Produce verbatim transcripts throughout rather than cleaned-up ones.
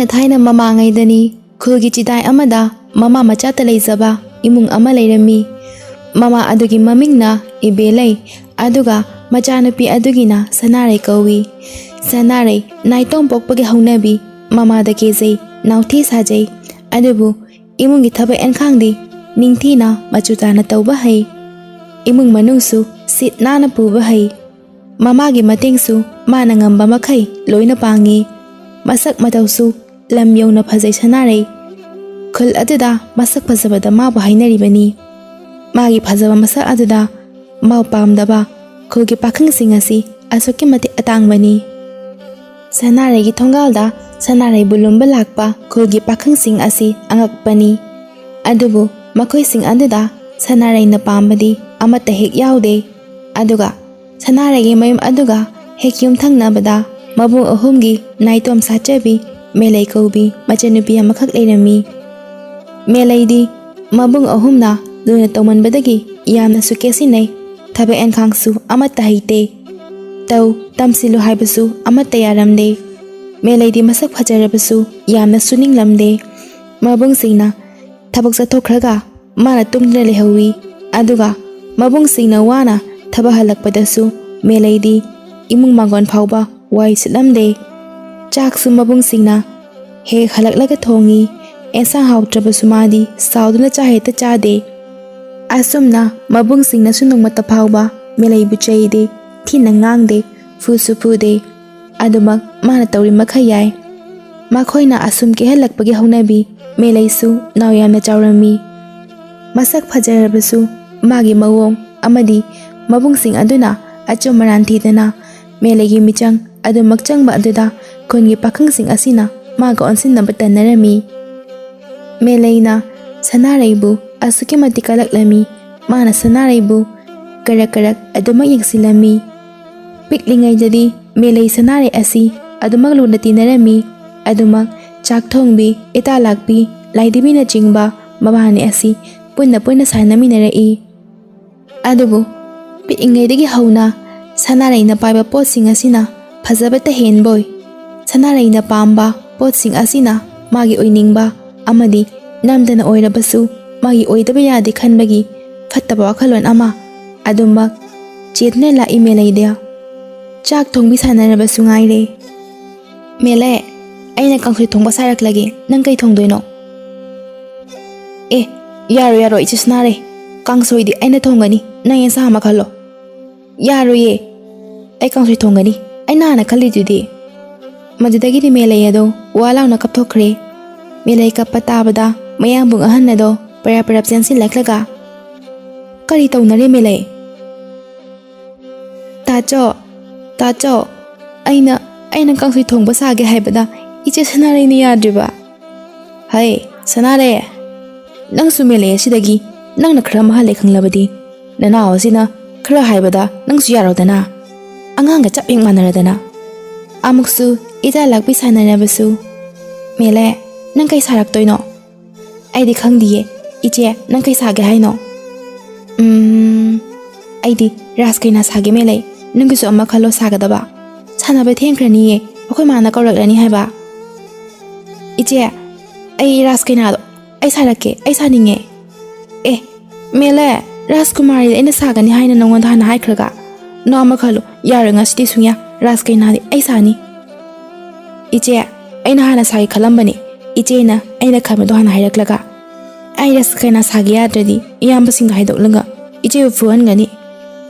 ꯊꯥꯏꯅ ꯃꯃꯥꯡꯉꯩꯗꯅꯤ, ꯈꯨꯜꯒꯤ ꯆꯤꯗꯥꯏ ꯑꯃꯗ ꯃꯃꯥ ꯃꯆꯥꯇ ꯂꯩꯖꯕ ꯏꯃꯨꯡ ꯑꯃ ꯂꯩꯔꯝꯃꯤ꯫ ꯃꯃꯥ ꯑꯗꯨꯒꯤ ꯃꯃꯤꯡꯅ ꯏꯕꯦꯂꯩ, ꯑꯗꯨꯒ ꯃꯆꯥꯅꯨꯄꯤ ꯑꯗꯨꯒꯤꯅ ꯁꯅꯥꯔꯩ ꯀꯧꯏ꯫ ꯁꯅꯥꯔꯩ ꯅꯥꯏꯇꯣꯝ ꯄꯣꯛꯄꯒꯤ ꯍꯧꯅꯕꯤ, ꯃꯃꯥꯗ ꯀꯦꯖꯩ, ꯅꯥꯎꯊꯤ ꯁꯥꯖꯩ꯫ ꯑꯗꯨꯕꯨ ꯏꯃꯨꯡꯒꯤ ꯊꯕꯛ ꯏꯟꯈꯥꯡꯗꯤ ꯅꯤꯡꯊꯤꯅ ꯃꯆꯨ ꯇꯥꯅ ꯇꯧꯕ ꯍꯩ꯫ ꯏꯃꯨꯡ ꯃꯅꯨꯡꯁꯨ ꯁꯤꯠ ꯅꯥꯟꯅ ꯄꯨꯕ ꯍꯩ꯫ ꯃꯃꯥꯒꯤ ꯃꯇꯦꯡꯁꯨ ꯃꯥꯅ ꯉꯝꯕ ꯃꯈꯩ ꯂꯣꯏꯅ ꯄꯥꯡꯉꯤ꯫ ꯃꯁꯛ ꯃꯇꯧꯁꯨ ꯂꯝ ꯌꯧꯅ ꯐꯖꯩ ꯁꯅꯥꯔꯩ꯫ ꯈꯨꯜ ꯑꯗꯨꯗ ꯃꯁꯛ ꯐꯖꯕꯗ ꯃꯥꯕꯨ ꯍꯥꯏꯅꯔꯤꯕꯅꯤ꯫ ꯃꯥꯒꯤ ꯐꯖꯕ ꯃꯁꯛ ꯑꯗꯨꯗ ꯃꯥꯎ ꯄꯥꯝꯗꯕ ꯈꯨꯜꯒꯤ ꯄꯥꯈꯪꯁꯤꯡ ꯑꯁꯤ ꯑꯁꯨꯛꯀꯤ ꯃꯇꯤꯛ ꯑꯇꯥꯡꯕꯅꯤ꯫ ꯁꯅꯥꯔꯩꯒꯤ ꯊꯣꯡꯒꯥꯜꯗ ꯁꯅꯥꯔꯩꯕꯨ ꯂꯨꯝꯕ ꯂꯥꯛꯄ ꯈꯨꯜꯒꯤ ꯄꯥꯈꯪꯁꯤꯡ ꯑꯁꯤ ꯑꯉꯛꯄꯅꯤ꯫ ꯑꯗꯨꯕꯨ ꯃꯈꯣꯏꯁꯤꯡ ꯑꯗꯨꯗ ꯁꯅꯥꯔꯩꯅ ꯄꯥꯝꯕꯗꯤ ꯑꯃꯠꯇ ꯍꯦꯛ ꯌꯥꯎꯗꯦ꯫ ꯑꯗꯨꯒ ꯁꯅꯥꯔꯩꯒꯤ ꯃꯌꯨꯝ ꯑꯗꯨꯒ ꯍꯦꯛ ꯌꯨꯝꯊꯪꯅꯕꯗ ꯃꯕꯨꯡ ꯑꯍꯨꯝꯒꯤ ꯅꯥꯏꯇꯣꯝ ꯁꯥꯠꯆꯕꯤ ꯃꯦꯂꯩ ꯀꯧꯕꯤ ꯃꯆꯟꯅꯨꯄꯤ ꯑꯃꯈꯛ ꯂꯩꯔꯝꯃꯤ꯫ ꯃꯦꯂꯩꯗꯤ ꯃꯕꯨꯡ ꯑꯍꯨꯝꯅ ꯂꯨꯅ ꯇꯧꯃꯟꯕꯗꯒꯤ ꯌꯥꯝꯅꯁꯨ ꯀꯦꯁꯤꯟꯅꯩ꯫ ꯊꯕꯛ ꯏꯟꯈꯥꯡꯁꯨ ꯑꯃꯠꯇ ꯍꯩꯇꯦ꯫ ꯇꯧ, ꯇꯝꯁꯤꯜꯂꯨ ꯍꯥꯏꯕꯁꯨ ꯑꯃꯠꯇ ꯌꯥꯔꯝꯗꯦ꯫ ꯃꯦꯂꯩꯗꯤ ꯃꯁꯛ ꯐꯖꯔꯕꯁꯨ ꯌꯥꯝꯅꯁꯨ ꯅꯤꯡꯂꯝꯗꯦ꯫ ꯃꯕꯨꯡꯁꯤꯡꯅ ꯊꯕꯛ ꯆꯠꯊꯣꯛꯈ꯭ꯔꯒ ꯃꯥꯅ ꯇꯨꯝꯗꯨꯅ ꯂꯩꯍꯧꯋꯤ꯫ ꯑꯗꯨꯒ ꯃꯕꯨꯡꯁꯤꯡꯅ ꯋꯥꯅ ꯊꯕꯛ ꯍꯜꯂꯛꯄꯗꯁꯨ ꯃꯦꯂꯩꯗꯤ ꯏꯃꯨꯡ ꯃꯥꯡꯒꯣꯟ ꯐꯥꯎꯕ ꯋꯥꯏ ꯁꯤꯠꯂꯝꯗꯦ꯫ ꯆꯥꯛꯁꯨ ꯃꯕꯨꯡꯁꯤꯡꯅ ꯍꯦꯛ ꯍꯜꯂꯛꯂꯒ ꯊꯣꯡꯉꯤ꯫ ꯑꯦꯟꯁꯥꯡ ꯍꯥꯎꯇ꯭ꯔꯕꯁꯨ ꯃꯥꯗꯤ ꯁꯥꯎꯗꯨꯅ ꯆꯥ ꯍꯦꯛꯇ ꯆꯥꯗꯦ꯫ ꯑꯁꯨꯝꯅ ꯃꯕꯨꯡꯁꯤꯡꯅꯁꯨ ꯅꯣꯡꯃꯇ ꯐꯥꯎꯕ ꯃꯦꯂꯩꯕꯨ ꯆꯩꯗꯦ, ꯊꯤꯅ ꯉꯥꯡꯗꯦ, ꯐꯨꯁꯨ ꯐꯨꯗꯦ꯫ ꯑꯗꯨꯃꯛ ꯃꯥꯅ ꯇꯧꯔꯤ ꯃꯈꯩ ꯌꯥꯏ꯫ ꯃꯈꯣꯏꯅ ꯑꯁꯨꯝ ꯀꯦꯍꯜꯂꯛꯄꯒꯤ ꯍꯧꯅꯕꯤ ꯃꯦꯂꯩꯁꯨ ꯅꯥꯎ ꯌꯥꯝꯅ ꯆꯥꯎꯔꯝꯃꯤ꯫ ꯃꯁꯛ ꯐꯖꯔꯕꯁꯨ ꯃꯥꯒꯤ ꯃꯑꯣꯡ ꯑꯃꯗꯤ ꯃꯕꯨꯡꯁꯤꯡ ꯑꯗꯨꯅ ꯑꯆꯨꯝ ꯑꯔꯥꯟ ꯊꯤꯗꯅ ꯃꯦꯂꯩꯒꯤ ꯃꯤꯆꯪ ꯑꯗꯨꯃꯛ ꯆꯪꯕ ꯑꯗꯨꯗ ꯈꯨꯟꯒꯤ ꯄꯥꯈꯪꯁꯤꯡ ꯑꯁꯤꯅ ꯃꯥꯒ ꯑꯣꯟꯁꯤꯟꯅꯕ ꯇꯟꯅꯔꯝꯃꯤ꯫ ꯃꯦꯂꯩꯅ ꯁꯅꯥꯔꯩꯕꯨ ꯑꯁꯨꯛꯀꯤ ꯃꯇꯤꯛ ꯀꯜꯂꯛꯂꯝꯃꯤ꯫ ꯃꯥꯅ ꯁꯅꯥꯔꯩꯕꯨ ꯀꯔꯛ ꯀꯔꯛ ꯑꯗꯨꯃꯛ ꯌꯦꯡꯁꯤꯜꯂꯝꯃꯤ꯫ ꯄꯤꯛꯂꯤꯉꯩꯗꯗꯤ ꯃꯦꯂꯩ ꯁꯅꯥꯔꯩ ꯑꯁꯤ ꯑꯗꯨꯃꯛ ꯂꯨꯅ ꯇꯤꯟꯅꯔꯝꯃꯤ꯫ ꯑꯗꯨꯃꯛ ꯆꯥꯛ ꯊꯣꯡꯕꯤ, ꯏꯇꯥ ꯂꯥꯛꯄꯤ, ꯂꯥꯏꯙꯤꯕꯤꯅꯆꯤꯡꯕ ꯃꯕꯥꯅꯤ ꯑꯁꯤ ꯄꯨꯟꯅ ꯄꯨꯟꯅ ꯁꯥꯟꯅꯃꯤꯟꯅꯔꯛꯏ꯫ ꯑꯗꯨꯕꯨ ꯄꯤꯛꯂꯤꯉꯩꯗꯒꯤ ꯍꯧꯅ ꯁꯅꯥꯔꯩꯅ ꯄꯥꯏꯕ ꯄꯣꯠꯁꯤꯡ ꯑꯁꯤꯅ ꯐꯖꯕꯇ ꯍꯦꯟꯕꯣꯏ, ꯁꯅꯥꯔꯩꯅ ꯄꯥꯝꯕ ꯄꯣꯠꯁꯤꯡ ꯑꯁꯤꯅ ꯃꯥꯒꯤ ꯑꯣꯏꯅꯤꯡꯕ ꯑꯃꯗꯤ ꯅꯝꯗꯅ ꯑꯣꯏꯔꯕꯁꯨ ꯃꯥꯒꯤ ꯑꯣꯏꯗꯕ ꯌꯥꯗꯦ ꯈꯟꯕꯒꯤ ꯐꯠꯇꯕ ꯋꯥꯈꯜꯂꯣꯟ ꯑꯃ ꯑꯗꯨꯃꯛ ꯆꯦꯠꯅ ꯂꯥꯛꯏ ꯃꯦꯂꯩꯗ꯫ ꯆꯥꯛ ꯊꯣꯡꯕꯤ ꯁꯥꯟꯅꯔꯕꯁꯨ ꯉꯥꯏꯔꯦ꯫ "ꯃꯦꯂꯩ, ꯑꯩꯅ ꯀꯥꯡꯁꯣꯏ ꯊꯣꯡꯕ ꯁꯥꯔꯛꯂꯒꯦ, ꯅꯪ ꯀꯩ ꯊꯣꯡꯗꯣꯏꯅꯣ?" "ꯑꯦ, ꯌꯥꯔꯣꯏ, ꯌꯥꯔꯣꯏ, ꯏꯆꯦ ꯁꯅꯥꯔꯩ, ꯀꯥꯡꯁꯣꯏꯗꯤ ꯑꯩꯅ ꯊꯣꯡꯒꯅꯤ, ꯅꯪ ꯑꯦꯟꯁꯥꯡ ꯑꯃ ꯈꯜꯂꯣ꯫" "ꯌꯥꯔꯣꯏꯌꯦ, ꯑꯩ ꯀꯥꯡꯁꯣꯏ ꯊꯣꯡꯒꯅꯤ, ꯑꯩꯅ ꯍꯥꯟꯅ ꯈꯜꯂꯤꯗꯨꯗꯤ꯫" ꯃꯗꯨꯗꯒꯤꯗꯤ ꯃꯦꯂꯩ ꯑꯗꯣ ꯋꯥ ꯂꯥꯎꯅ ꯀꯞꯊꯣꯛꯈ꯭ꯔꯦ꯫ ꯃꯦꯂꯩ ꯀꯞꯄ ꯇꯥꯕꯗ ꯃꯌꯥꯡꯕꯨꯡ ꯑꯍꯟ ꯑꯗꯣ ꯄꯔꯞ ꯄꯔꯞ ꯆꯦꯟꯁꯤꯜꯂꯛꯂꯒ, "ꯀꯔꯤ ꯇꯧꯅꯔꯦ ꯃꯦꯂꯩ?" "ꯇꯥꯆꯧ, ꯇꯥꯆꯧ, ꯑꯩꯅ, ꯑꯩꯅ ꯀꯥꯡꯁꯣꯏ ꯊꯣꯡꯕ ꯁꯥꯒꯦ ꯍꯥꯏꯕꯗ ꯏꯆꯦ ꯁꯅꯥꯔꯩꯅ ꯌꯥꯗ꯭ꯔꯤꯕ꯫" "ꯍꯩ, ꯁꯅꯥꯔꯩ, ꯅꯪꯁꯨ ꯃꯦꯂꯩ ꯑꯁꯤꯗꯒꯤ ꯅꯪꯅ ꯈꯔ ꯃꯍꯜꯂꯦ ꯈꯪꯂꯕꯗꯤ, ꯅꯅꯥꯎ ꯑꯁꯤꯅ ꯈꯔ ꯍꯥꯏꯕꯗ ꯅꯪꯁꯨ ꯌꯥꯔꯣꯗꯅ꯫ ꯑꯉꯥꯡꯒ ꯆꯞ ꯍꯦꯛ ꯃꯥꯟꯅꯔꯗꯅ꯫ ꯑꯃꯨꯛꯁꯨ ꯏꯆꯥ ꯂꯥꯛꯄꯤ ꯁꯥꯟꯅꯔꯕꯁꯨ꯫" "ꯃꯦꯂꯩ, ꯅꯪ ꯀꯩ ꯁꯥꯔꯛꯇꯣꯏꯅꯣ?" "ꯑꯩꯗꯤ ꯈꯪꯗꯤꯌꯦ꯫ ꯏꯆꯦ, ꯅꯪ ꯀꯩ ꯁꯥꯒꯦ ꯍꯥꯏꯅꯣ?" "ꯎꯝ, ꯑꯩꯗꯤ ꯔꯥꯁ ꯀꯩꯅꯥ ꯁꯥꯒꯦ ꯃꯦꯂꯩ꯫ ꯅꯪꯒꯤꯁꯨ ꯑꯃ ꯈꯜꯂꯣ ꯁꯥꯒꯗꯕ꯫ ꯁꯥꯟꯅꯕ ꯊꯦꯡꯈ꯭ꯔꯅꯤꯌꯦ, ꯑꯩꯈꯣꯏ ꯃꯥꯅ ꯀꯧꯔꯛꯂꯅꯤ ꯍꯥꯏꯕ꯫" "ꯏꯆꯦ, ꯑꯩ ꯔꯥꯁ ꯀꯩꯅꯥꯗꯣ ꯑꯩ ꯁꯥꯔꯛꯀꯦ, ꯑꯩ ꯁꯥꯅꯤꯡꯉꯦ꯫" "ꯑꯦ, ꯃꯦꯂꯩ, ꯔꯥꯖꯀꯨꯃꯥꯔꯤꯗꯤ ꯑꯩꯅ ꯁꯥꯒꯅꯤ ꯍꯥꯏꯅ ꯅꯉꯣꯟꯗ ꯍꯥꯟꯅ ꯍꯥꯏꯈ꯭ꯔꯒ? ꯅꯣ ꯑꯃ ꯈꯜꯂꯨ, ꯌꯥꯔꯣꯏ ꯉꯁꯤꯗꯤ ꯁꯨꯡꯌꯥ, ꯔꯥꯁ ꯀꯩꯅꯥꯗꯤ ꯑꯩ ꯁꯥꯅꯤ꯫" "ꯏꯆꯦ, ꯑꯩꯅ ꯍꯥꯟꯅ ꯁꯥꯒꯦ ꯈꯜꯂꯝꯕꯅꯤ, ꯏꯆꯦꯅ ꯑꯩꯅ ꯈꯟꯕꯗꯣ ꯍꯥꯟꯅ ꯍꯥꯏꯔꯛꯂꯒ꯫ ꯑꯩ ꯔꯥꯁ ꯀꯩꯅꯥ ꯁꯥꯒꯦ ꯌꯥꯗ꯭ꯔꯗꯤ ꯏꯌꯥꯝꯕꯁꯤꯡꯗ ꯍꯥꯏꯗꯣꯛꯂꯒ ꯏꯆꯦꯕꯨ ꯐꯨꯍꯟꯒꯅꯤ꯫"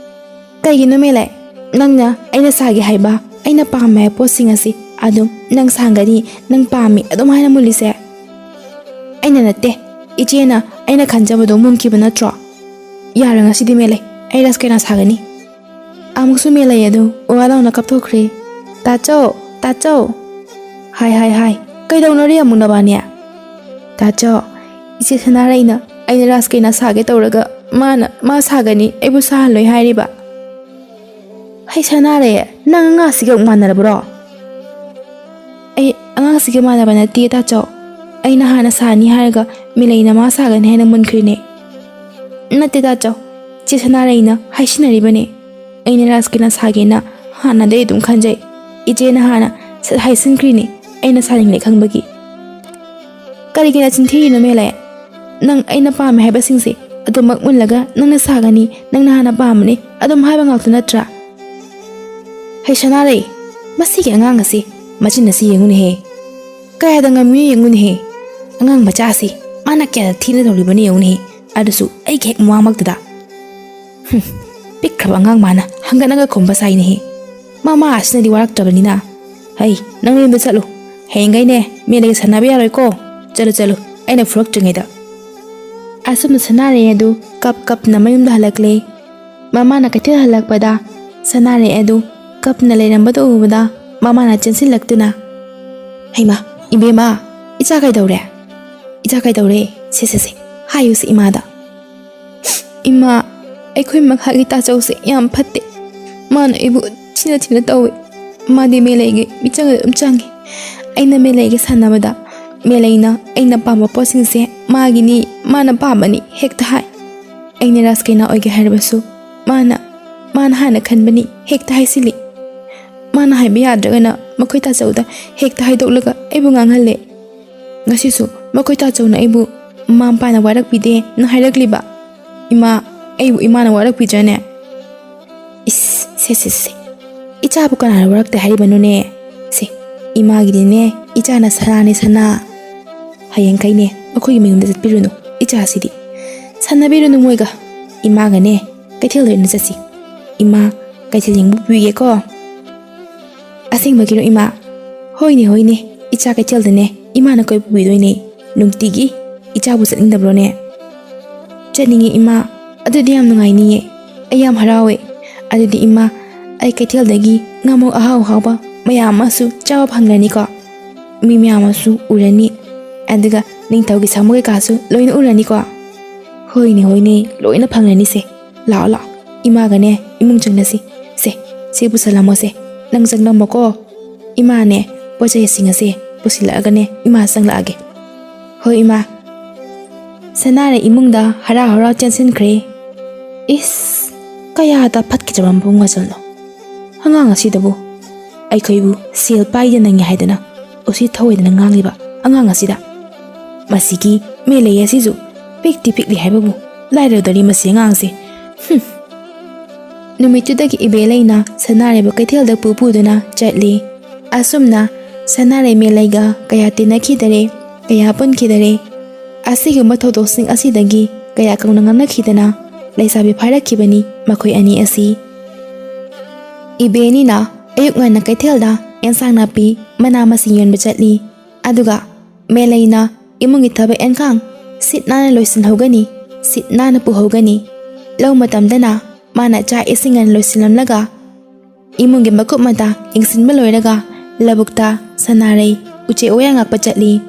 "ꯀꯩꯒꯤꯅꯣ ꯃꯦꯂꯩ, ꯅꯪꯅ ꯑꯩꯅ ꯁꯥꯒꯦ ꯍꯥꯏꯕ, ꯑꯩꯅ ꯄꯥꯝꯃꯦ ꯍꯥꯏꯕ ꯄꯣꯠꯁꯤꯡ ꯑꯁꯤ ꯑꯗꯨꯝ ꯅꯪ ꯁꯥꯒꯅꯤ, ꯅꯪ ꯄꯥꯝꯃꯤ ꯑꯗꯨꯝ ꯍꯥꯏꯅ ꯃꯨꯜꯂꯤꯁꯦ?" "ꯑꯩꯅ ꯅꯠꯇꯦ, ꯏꯆꯦꯅ ꯑꯩꯅ ꯈꯟꯖꯕꯗꯣ ꯃꯨꯟꯈꯤꯕ ꯅꯠꯇ꯭ꯔꯣ? ꯌꯥꯔꯣꯏ ꯉꯁꯤꯗꯤ ꯃꯦꯂꯩ, ꯑꯩ ꯔꯥꯁ ꯀꯩꯅꯥ ꯁꯥꯒꯅꯤ꯫" ꯑꯃꯨꯛꯁꯨ ꯃꯦꯂꯩ ꯑꯗꯨ ꯋꯥ ꯂꯥꯎꯅ ꯀꯞꯊꯣꯛꯈ꯭ꯔꯦ꯫ "ꯇꯥꯆꯧ, ꯇꯥꯆꯧ!" "ꯍꯥꯏ, ꯍꯥꯏ, ꯍꯥꯏ, ꯀꯩꯗꯧꯅꯔꯤ ꯑꯃꯨꯛ ꯅꯕꯥꯅꯤ?" "ꯇꯥꯆꯧ, ꯏꯆꯦ ꯁꯅꯥꯔꯩꯅ ꯑꯩꯅ ꯔꯥꯁ ꯀꯩꯅꯥ ꯁꯥꯒꯦ ꯇꯧꯔꯒ ꯃꯥꯅ ꯃꯥ ꯁꯥꯒꯅꯤ, ꯑꯩꯕꯨ ꯁꯥꯍꯜꯂꯣꯏ ꯍꯥꯏꯔꯤꯕ꯫" "ꯍꯩ ꯁꯅꯥꯔꯩ, ꯅꯪ ꯑꯉꯥꯡꯁꯤꯒ ꯑꯃꯨꯛ ꯃꯥꯟꯅꯔꯕ꯭ꯔꯣ?" "ꯑꯩ ꯑꯉꯥꯡꯁꯤꯒ ꯃꯥꯟꯅꯕ ꯅꯠꯇꯦ ꯇꯥꯆꯧ, ꯑꯩꯅ ꯍꯥꯟꯅ ꯁꯥꯅꯤ ꯍꯥꯏꯔꯒ ꯃꯦꯂꯩꯅ ꯃꯥ ꯁꯥꯒꯅꯤ ꯍꯥꯏꯅ ꯃꯨꯟꯈ꯭ꯔꯤꯅꯦ꯫" "ꯅꯠꯇꯦ ꯇꯥꯆꯧ, ꯆꯦ ꯁꯅꯥꯔꯩꯅ ꯍꯥꯏꯁꯤꯟꯅꯔꯤꯕꯅꯦ꯫ ꯑꯩꯅ ꯔꯥꯁ ꯀꯩꯅꯥ ꯁꯥꯒꯦꯅ ꯍꯥꯟꯅꯗꯩ ꯑꯗꯨꯝ ꯈꯟꯖꯩ꯫ ꯏꯆꯦꯅ ꯍꯥꯟꯅ ꯁꯠ ꯍꯥꯏꯁꯤꯟꯈ꯭ꯔꯤꯅꯦ꯫ ꯑꯩꯅ ꯁꯥꯅꯤꯡꯂꯦ ꯈꯪꯕꯒꯤ꯫ ꯀꯔꯤꯒꯤ ꯅꯆꯤꯟ ꯊꯤꯔꯤꯅꯣ, ꯃꯦꯂꯩ? ꯅꯪ ꯑꯩꯅ ꯄꯥꯝꯃꯦ ꯍꯥꯏꯕꯁꯤꯡꯁꯦ ꯑꯗꯨꯃꯛ ꯃꯨꯜꯂꯒ ꯅꯪꯅ ꯁꯥꯒꯅꯤ, ꯅꯪꯅ ꯍꯥꯟꯅ ꯄꯥꯝꯕꯅꯤ ꯑꯗꯨꯝ ꯍꯥꯏꯕ ꯉꯥꯛꯇ ꯅꯠꯇ꯭ꯔꯥ? ꯍꯩ ꯁꯅꯥꯔꯩ, ꯃꯁꯤꯒꯤ ꯑꯉꯥꯡ ꯑꯁꯤ ꯃꯆꯤꯟ ꯑꯁꯤ ꯌꯦꯡꯉꯨꯅꯦꯍꯦ꯫ ꯀꯌꯥꯗ ꯉꯝꯃꯤ ꯌꯦꯡꯉꯨꯅꯦꯍꯦ꯫ ꯑꯉꯥꯡ ꯃꯆꯥ ꯑꯁꯤ ꯃꯥꯅ ꯀꯌꯥꯗ ꯊꯤꯅ ꯇꯧꯔꯤꯕꯅꯤ ꯌꯦꯡꯉꯨꯅꯦꯍꯦ꯫ ꯑꯗꯨꯁꯨ ꯑꯩꯒꯤ ꯍꯦꯛ ꯃꯃꯥꯡꯃꯛꯇꯗ꯫ ꯍꯨꯝ, ꯄꯤꯛꯈ꯭ꯔꯕ ꯑꯉꯥꯡ ꯃꯥꯅ ꯍꯪꯒꯠ ꯍꯟꯒꯠ ꯈꯨꯝꯕ ꯁꯥꯏꯅꯦꯍꯦ꯫ ꯃꯃꯥ ꯑꯁꯤꯅꯗꯤ ꯋꯥꯔꯛꯇ꯭ꯔꯕꯅꯤꯅ꯫ ꯍꯩ, ꯅꯪ ꯅꯌꯨꯝꯗ ꯆꯠꯂꯨ꯫ ꯍꯌꯦꯡꯈꯩꯅꯦ ꯃꯦꯂꯩꯒ ꯁꯥꯟꯅꯕ ꯌꯥꯔꯣꯏꯀꯣ꯫ ꯆꯠꯂꯨ, ꯆꯠꯂꯨ, ꯑꯩꯅ ꯐꯨꯔꯛꯇ꯭ꯔꯤꯉꯩꯗ꯫ ꯑꯁꯨꯝꯅ ꯁꯅꯥꯔꯩ ꯑꯗꯨ ꯀꯞ ꯀꯞꯅ ꯃꯌꯨꯝꯗ ꯍꯜꯂꯛꯂꯦ꯫ ꯃꯃꯥꯅ ꯀꯩꯊꯦꯜ ꯍꯜꯂꯛꯄꯗ ꯁꯅꯥꯔꯩ ꯑꯗꯨ ꯀꯞꯅ ꯂꯩꯔꯝꯕꯗꯨ ꯎꯕꯗ ꯃꯃꯥꯅ ꯆꯦꯟꯁꯤꯜꯂꯛꯇꯨꯅ, "ꯍꯩꯃꯥ, ꯏꯕꯦꯝꯃ, ꯏꯆꯥ ꯀꯩꯗꯧꯔꯦ? ꯏꯆꯥ ꯀꯩꯗꯧꯔꯦ? ꯁꯦ, ꯁꯦ, ꯁꯦ, ꯍꯥꯏꯌꯨꯁꯦ ꯏꯃꯥꯗ꯫" "ꯏꯃꯥ, ꯑꯩꯈꯣꯏ ꯃꯈꯥꯒꯤ ꯇꯥꯆꯧꯁꯦ ꯌꯥꯝ ꯐꯠꯇꯦ꯫ ꯃꯥꯅ ꯑꯩꯕꯨ ꯊꯤꯅ ꯊꯤꯅ ꯇꯧꯏ꯫ ꯃꯥꯗꯤ ꯃꯦꯂꯩꯒꯤ ꯃꯤꯆꯪꯗ ꯑꯗꯨꯝ ꯆꯪꯉꯤ꯫ ꯑꯩꯅ ꯃꯦꯂꯩꯒ ꯁꯥꯟꯅꯕꯗ ꯃꯦꯂꯩꯅ ꯑꯩꯅ ꯄꯥꯝꯕ ꯄꯣꯠꯁꯤꯡꯁꯦ ꯃꯥꯒꯤꯅꯤ, ꯃꯥꯅ ꯄꯥꯝꯕꯅꯤ ꯍꯦꯛꯇ ꯍꯥꯏ꯫ ꯑꯩꯅ ꯔꯥꯖ ꯀꯩꯅꯥ ꯑꯣꯏꯒꯦ ꯍꯥꯏꯔꯕꯁꯨ ꯃꯥꯅ, ꯃꯥꯅ ꯍꯥꯟꯅ ꯈꯟꯕꯅꯤ ꯍꯦꯛꯇ ꯍꯥꯏꯁꯤꯜꯂꯤ꯫ ꯃꯥꯅ ꯍꯥꯏꯕ ꯌꯥꯗ꯭ꯔꯒꯅ ꯃꯈꯣꯏ ꯇꯥꯆꯧꯗ ꯍꯦꯛꯇ ꯍꯥꯏꯗꯣꯛꯂꯒ ꯑꯩꯕꯨ ꯉꯥꯡꯍꯜꯂꯦ꯫ ꯉꯁꯤꯁꯨ ꯃꯈꯣꯏ ꯇꯥꯆꯧꯅ ꯑꯩꯕꯨ ꯃꯃꯥ ꯃꯄꯥꯅ ꯋꯥꯔꯛꯄꯤꯗꯦꯅ ꯍꯥꯏꯔꯛꯂꯤꯕ꯫ ꯏꯃꯥ, ꯑꯩꯕꯨ ꯏꯃꯥꯅ ꯋꯥꯔꯛꯄꯤꯗ꯭ꯔꯅꯦ?" "ꯏꯁ, ꯁꯦ, ꯁꯦ, ꯁꯦ, ꯏꯆꯥꯕꯨ ꯀꯅꯥꯅ ꯋꯥꯔꯛꯇꯦ ꯍꯥꯏꯔꯤꯕꯅꯣꯅꯦ? ꯁꯦ, ꯏꯃꯥꯒꯤꯗꯤꯅꯦ, ꯏꯆꯥꯅ ꯁꯅꯥꯅꯦ, ꯁꯅꯥ꯫ ꯍꯌꯦꯡꯈꯩꯅꯦ ꯑꯩꯈꯣꯏꯒꯤ ꯃꯌꯨꯝꯗ ꯆꯠꯄꯤꯔꯨꯅꯨ ꯏꯆꯥꯁꯤꯗꯤ꯫ ꯁꯥꯟꯅꯕꯤꯔꯨꯅꯨ ꯃꯣꯏꯒ꯫ ꯏꯃꯥꯒꯅꯦ ꯀꯩꯊꯦꯜꯗ ꯑꯣꯏꯅ ꯆꯠꯁꯤ꯫ ꯏꯃꯥ, ꯀꯩꯊꯦꯜ ꯌꯦꯡꯕ ꯄꯨꯕꯤꯒꯦꯀꯣ꯫" "ꯑꯁꯦꯡꯕꯒꯤꯔꯣ ꯏꯃꯥ?" "ꯍꯣꯏꯅꯦ, ꯍꯣꯏꯅꯦ, ꯏꯆꯥ ꯀꯩꯊꯦꯜꯗꯅꯦ ꯏꯃꯥꯅ ꯀꯣꯏꯕ ꯄꯨꯕꯤꯗꯣꯏꯅꯦ꯫ ꯅꯨꯡꯇꯤꯒꯤ ꯏꯆꯥꯕꯨ ꯆꯠꯅꯤꯡꯗꯕ꯭ꯔꯣꯅꯦ?" "ꯆꯠꯅꯤꯡꯉꯦ ꯏꯃꯥ, ꯑꯗꯨꯗꯤ ꯌꯥꯝ ꯅꯨꯡꯉꯥꯏꯅꯤꯌꯦ꯫ ꯑꯩ ꯌꯥꯝ ꯍꯔꯥꯎꯋꯦ꯫ ꯑꯗꯨꯗꯤ ꯏꯃꯥ, ꯑꯩ ꯀꯩꯊꯦꯜꯗꯒꯤ ꯉꯥꯃꯨ ꯑꯍꯥꯎ ꯑꯍꯥꯎꯕ ꯃꯌꯥꯝ ꯑꯃꯁꯨ ꯆꯥꯕ ꯐꯪꯂꯅꯤꯀꯣ꯫ ꯃꯤ ꯃꯌꯥꯝ ꯑꯃꯁꯨ ꯎꯔꯅꯤ꯫ ꯑꯗꯨꯒ ꯅꯤꯡꯊꯧꯒꯤ ꯁꯥꯃꯨ ꯀꯩꯀꯥꯁꯨ ꯂꯣꯏꯅ ꯎꯔꯅꯤꯀꯣ꯫" "ꯍꯣꯏꯅꯦ, ꯍꯣꯏꯅꯦ, ꯂꯣꯏꯅ ꯐꯪꯂꯅꯤꯁꯦ꯫ ꯂꯥꯛꯑꯣ, ꯂꯥꯛꯑꯣ, ꯏꯃꯥꯒꯅꯦ ꯏꯃꯨꯡ ꯆꯪꯂꯁꯤ꯫ ꯁꯦ, ꯁꯤ ꯄꯨꯁꯜꯂꯝꯃꯣꯁꯦ꯫ ꯅꯪ ꯆꯪꯂꯝꯃꯣꯀꯣ꯫" ꯏꯃꯥꯅꯦ ꯄꯣꯠ ꯆꯩꯁꯤꯡ ꯑꯁꯦ ꯄꯨꯁꯤꯜꯂꯛꯑꯒꯅꯦ ꯏꯃꯥ ꯆꯪꯂꯛꯑꯒꯦ꯫ "ꯍꯣꯏ ꯏꯃꯥ꯫" ꯁꯅꯥꯔꯩ ꯏꯃꯨꯡꯗ ꯍꯔꯥꯎ ꯍꯔꯥꯎ ꯆꯦꯟꯁꯤꯟꯈ꯭ꯔꯦ꯫ ꯏꯁ, ꯀꯌꯥꯗ ꯐꯠꯈꯤꯗ꯭ꯔꯕ ꯃꯄꯨꯡ ꯃꯆꯜꯅꯣ꯫ ꯑꯉꯥꯡ ꯑꯁꯤꯗꯕꯨ ꯑꯩꯈꯣꯏꯕꯨ ꯁꯦꯜ ꯄꯥꯏꯗꯅꯉꯦ ꯍꯥꯏꯗꯅ ꯎꯁꯤꯠ ꯊꯑꯣꯏꯗꯅ ꯉꯥꯡꯂꯤꯕ ꯑꯉꯥꯡ ꯑꯁꯤꯗ꯫ ꯃꯁꯤꯒꯤ ꯃꯦꯂꯩ ꯑꯁꯤꯁꯨ ꯄꯤꯛꯇꯤ ꯄꯤꯛꯂꯤ ꯍꯥꯏꯕꯕꯨ ꯂꯥꯏꯔꯗꯧꯔꯤ ꯃꯁꯤ ꯑꯉꯥꯡꯁꯦ꯫ ꯍꯨꯝ꯫ ꯅꯨꯃꯤꯠꯇꯨꯗꯒꯤ ꯏꯕꯦꯂꯩꯅ ꯁꯅꯥꯔꯩꯕꯨ ꯀꯩꯊꯦꯜꯗ ꯄꯨ ꯄꯨꯗꯨꯅ ꯆꯠꯂꯤ꯫ ꯑꯁꯨꯝꯅ ꯁꯅꯥꯔꯩ ꯃꯦꯂꯩꯒ ꯀꯌꯥ ꯇꯤꯟꯅꯈꯤꯗꯔꯦ, ꯀꯌꯥ ꯄꯨꯟꯈꯤꯗꯔꯦ꯫ ꯑꯁꯤꯒꯨꯝꯕ ꯊꯧꯗꯣꯛꯁꯤꯡ ꯑꯁꯤꯗꯒꯤ ꯀꯌꯥ ꯀꯧꯅ ꯉꯥꯡꯅꯈꯤꯗꯅ ꯂꯩꯁꯥꯕꯤ ꯐꯥꯔꯛꯈꯤꯕꯅꯤ ꯃꯈꯣꯏ ꯑꯅꯤ ꯑꯁꯤ꯫ ꯏꯕꯦꯅꯤꯅ ꯑꯌꯨꯛ ꯉꯟꯅ ꯀꯩꯊꯦꯜꯗ ꯑꯦꯟꯁꯥꯡ ꯅꯥꯄꯤ, ꯃꯅꯥ ꯃꯁꯤꯡ ꯌꯣꯟꯕ ꯆꯠꯂꯤ꯫ ꯑꯗꯨꯒ ꯃꯦꯂꯩꯅ ꯏꯃꯨꯡꯒꯤ ꯊꯕꯛ ꯏꯟꯈꯥꯡ ꯁꯤꯠ ꯅꯥꯟꯅ ꯂꯣꯏꯁꯤꯟꯍꯧꯒꯅꯤ, ꯁꯤꯠ ꯅꯥꯟꯅ ꯄꯨꯍꯧꯒꯅꯤ꯫ ꯂꯧ ꯃꯇꯝꯗꯅ ꯃꯥꯅ ꯆꯥꯛ ꯏꯁꯤꯡ ꯉꯟꯅ ꯂꯣꯏꯁꯤꯜꯂꯝꯂꯒ ꯏꯃꯨꯡꯒꯤ ꯃꯀꯨꯞ ꯃꯇꯥ ꯌꯦꯡꯁꯤꯟꯕ ꯂꯣꯏꯔꯒ ꯂꯧꯕꯨꯛꯇ ꯁꯅꯥꯔꯩ, ꯎꯆꯦꯛ ꯋꯥꯌꯥ ꯉꯥꯛꯄ ꯆꯠꯂꯤ꯫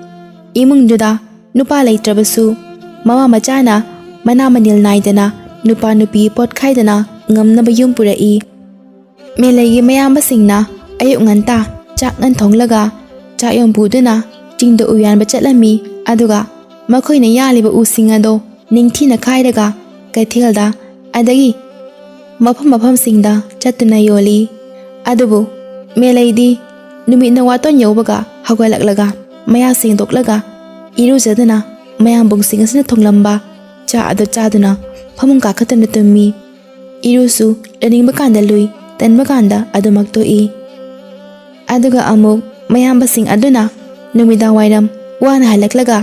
ꯏꯃꯨꯡꯗꯨꯗ ꯅꯨꯄꯥ ꯂꯩꯇ꯭ꯔꯕꯁꯨ ꯃꯃꯥ ꯃꯆꯥꯅ ꯃꯅꯥ ꯃꯅꯤꯜ ꯅꯥꯏꯗꯅ ꯅꯨꯄꯥ ꯅꯨꯄꯤ ꯄꯣꯠ ꯈꯥꯏꯗꯅ ꯉꯝꯅꯕ ꯌꯨꯝ ꯄꯨꯔꯛꯏ꯫ ꯃꯦꯂꯩꯒꯤ ꯃꯌꯥꯝꯕꯁꯤꯡꯅ ꯑꯌꯨꯛ ꯉꯟꯇꯥ ꯆꯥꯛ ꯉꯟ ꯊꯣꯡꯂꯒ ꯆꯥꯛ ꯌꯣꯟꯕꯨꯗꯨꯅ ꯆꯤꯡꯗ ꯎ ꯌꯥꯟꯕ ꯆꯠꯂꯝꯃꯤ꯫ ꯑꯗꯨꯒ ꯃꯈꯣꯏꯅ ꯌꯥꯜꯂꯤꯕ ꯎꯁꯤꯡ ꯑꯗꯣ ꯅꯤꯡꯊꯤꯅ ꯈꯥꯏꯔꯒ ꯀꯩꯊꯦꯜꯗ ꯑꯗꯒꯤ ꯃꯐꯝ ꯃꯐꯝꯁꯤꯡꯗ ꯆꯠꯇꯨꯅ ꯌꯣꯜꯂꯤ꯫ ꯑꯗꯨꯕꯨ ꯃꯦꯂꯩꯗꯤ ꯅꯨꯃꯤꯠꯅ ꯋꯥꯇꯣꯟ ꯌꯧꯕꯒ ꯍꯧꯒꯠꯂꯛꯂꯒ ꯃꯌꯥ ꯁꯦꯡꯗꯣꯛꯂꯒ ꯏꯔꯨꯖꯗꯨꯅ ꯃꯌꯥꯝꯕꯨꯡꯁꯤꯡ ꯑꯁꯤꯅ ꯊꯣꯡꯂꯝꯕ ꯆꯥ ꯑꯗꯨ ꯆꯥꯗꯨꯅ ꯐꯃꯨꯡ ꯀꯥꯈꯠꯇꯨꯅ ꯇꯨꯝꯃꯤ꯫ ꯏꯔꯨꯁꯨ ꯂꯨꯅꯤꯡꯕ ꯀꯥꯟꯗ ꯂꯨꯏ, ꯇꯟꯕ ꯀꯥꯟꯗ ꯑꯗꯨꯃꯛ ꯇꯣꯛꯏ꯫ ꯑꯗꯨꯒ ꯑꯃꯨꯛ ꯃꯌꯥꯝꯕꯁꯤꯡ ꯑꯗꯨꯅ ꯅꯨꯃꯤꯗꯥꯡ ꯋꯥꯏꯔꯝ ꯋꯥꯅ ꯍꯜꯂꯛꯂꯒ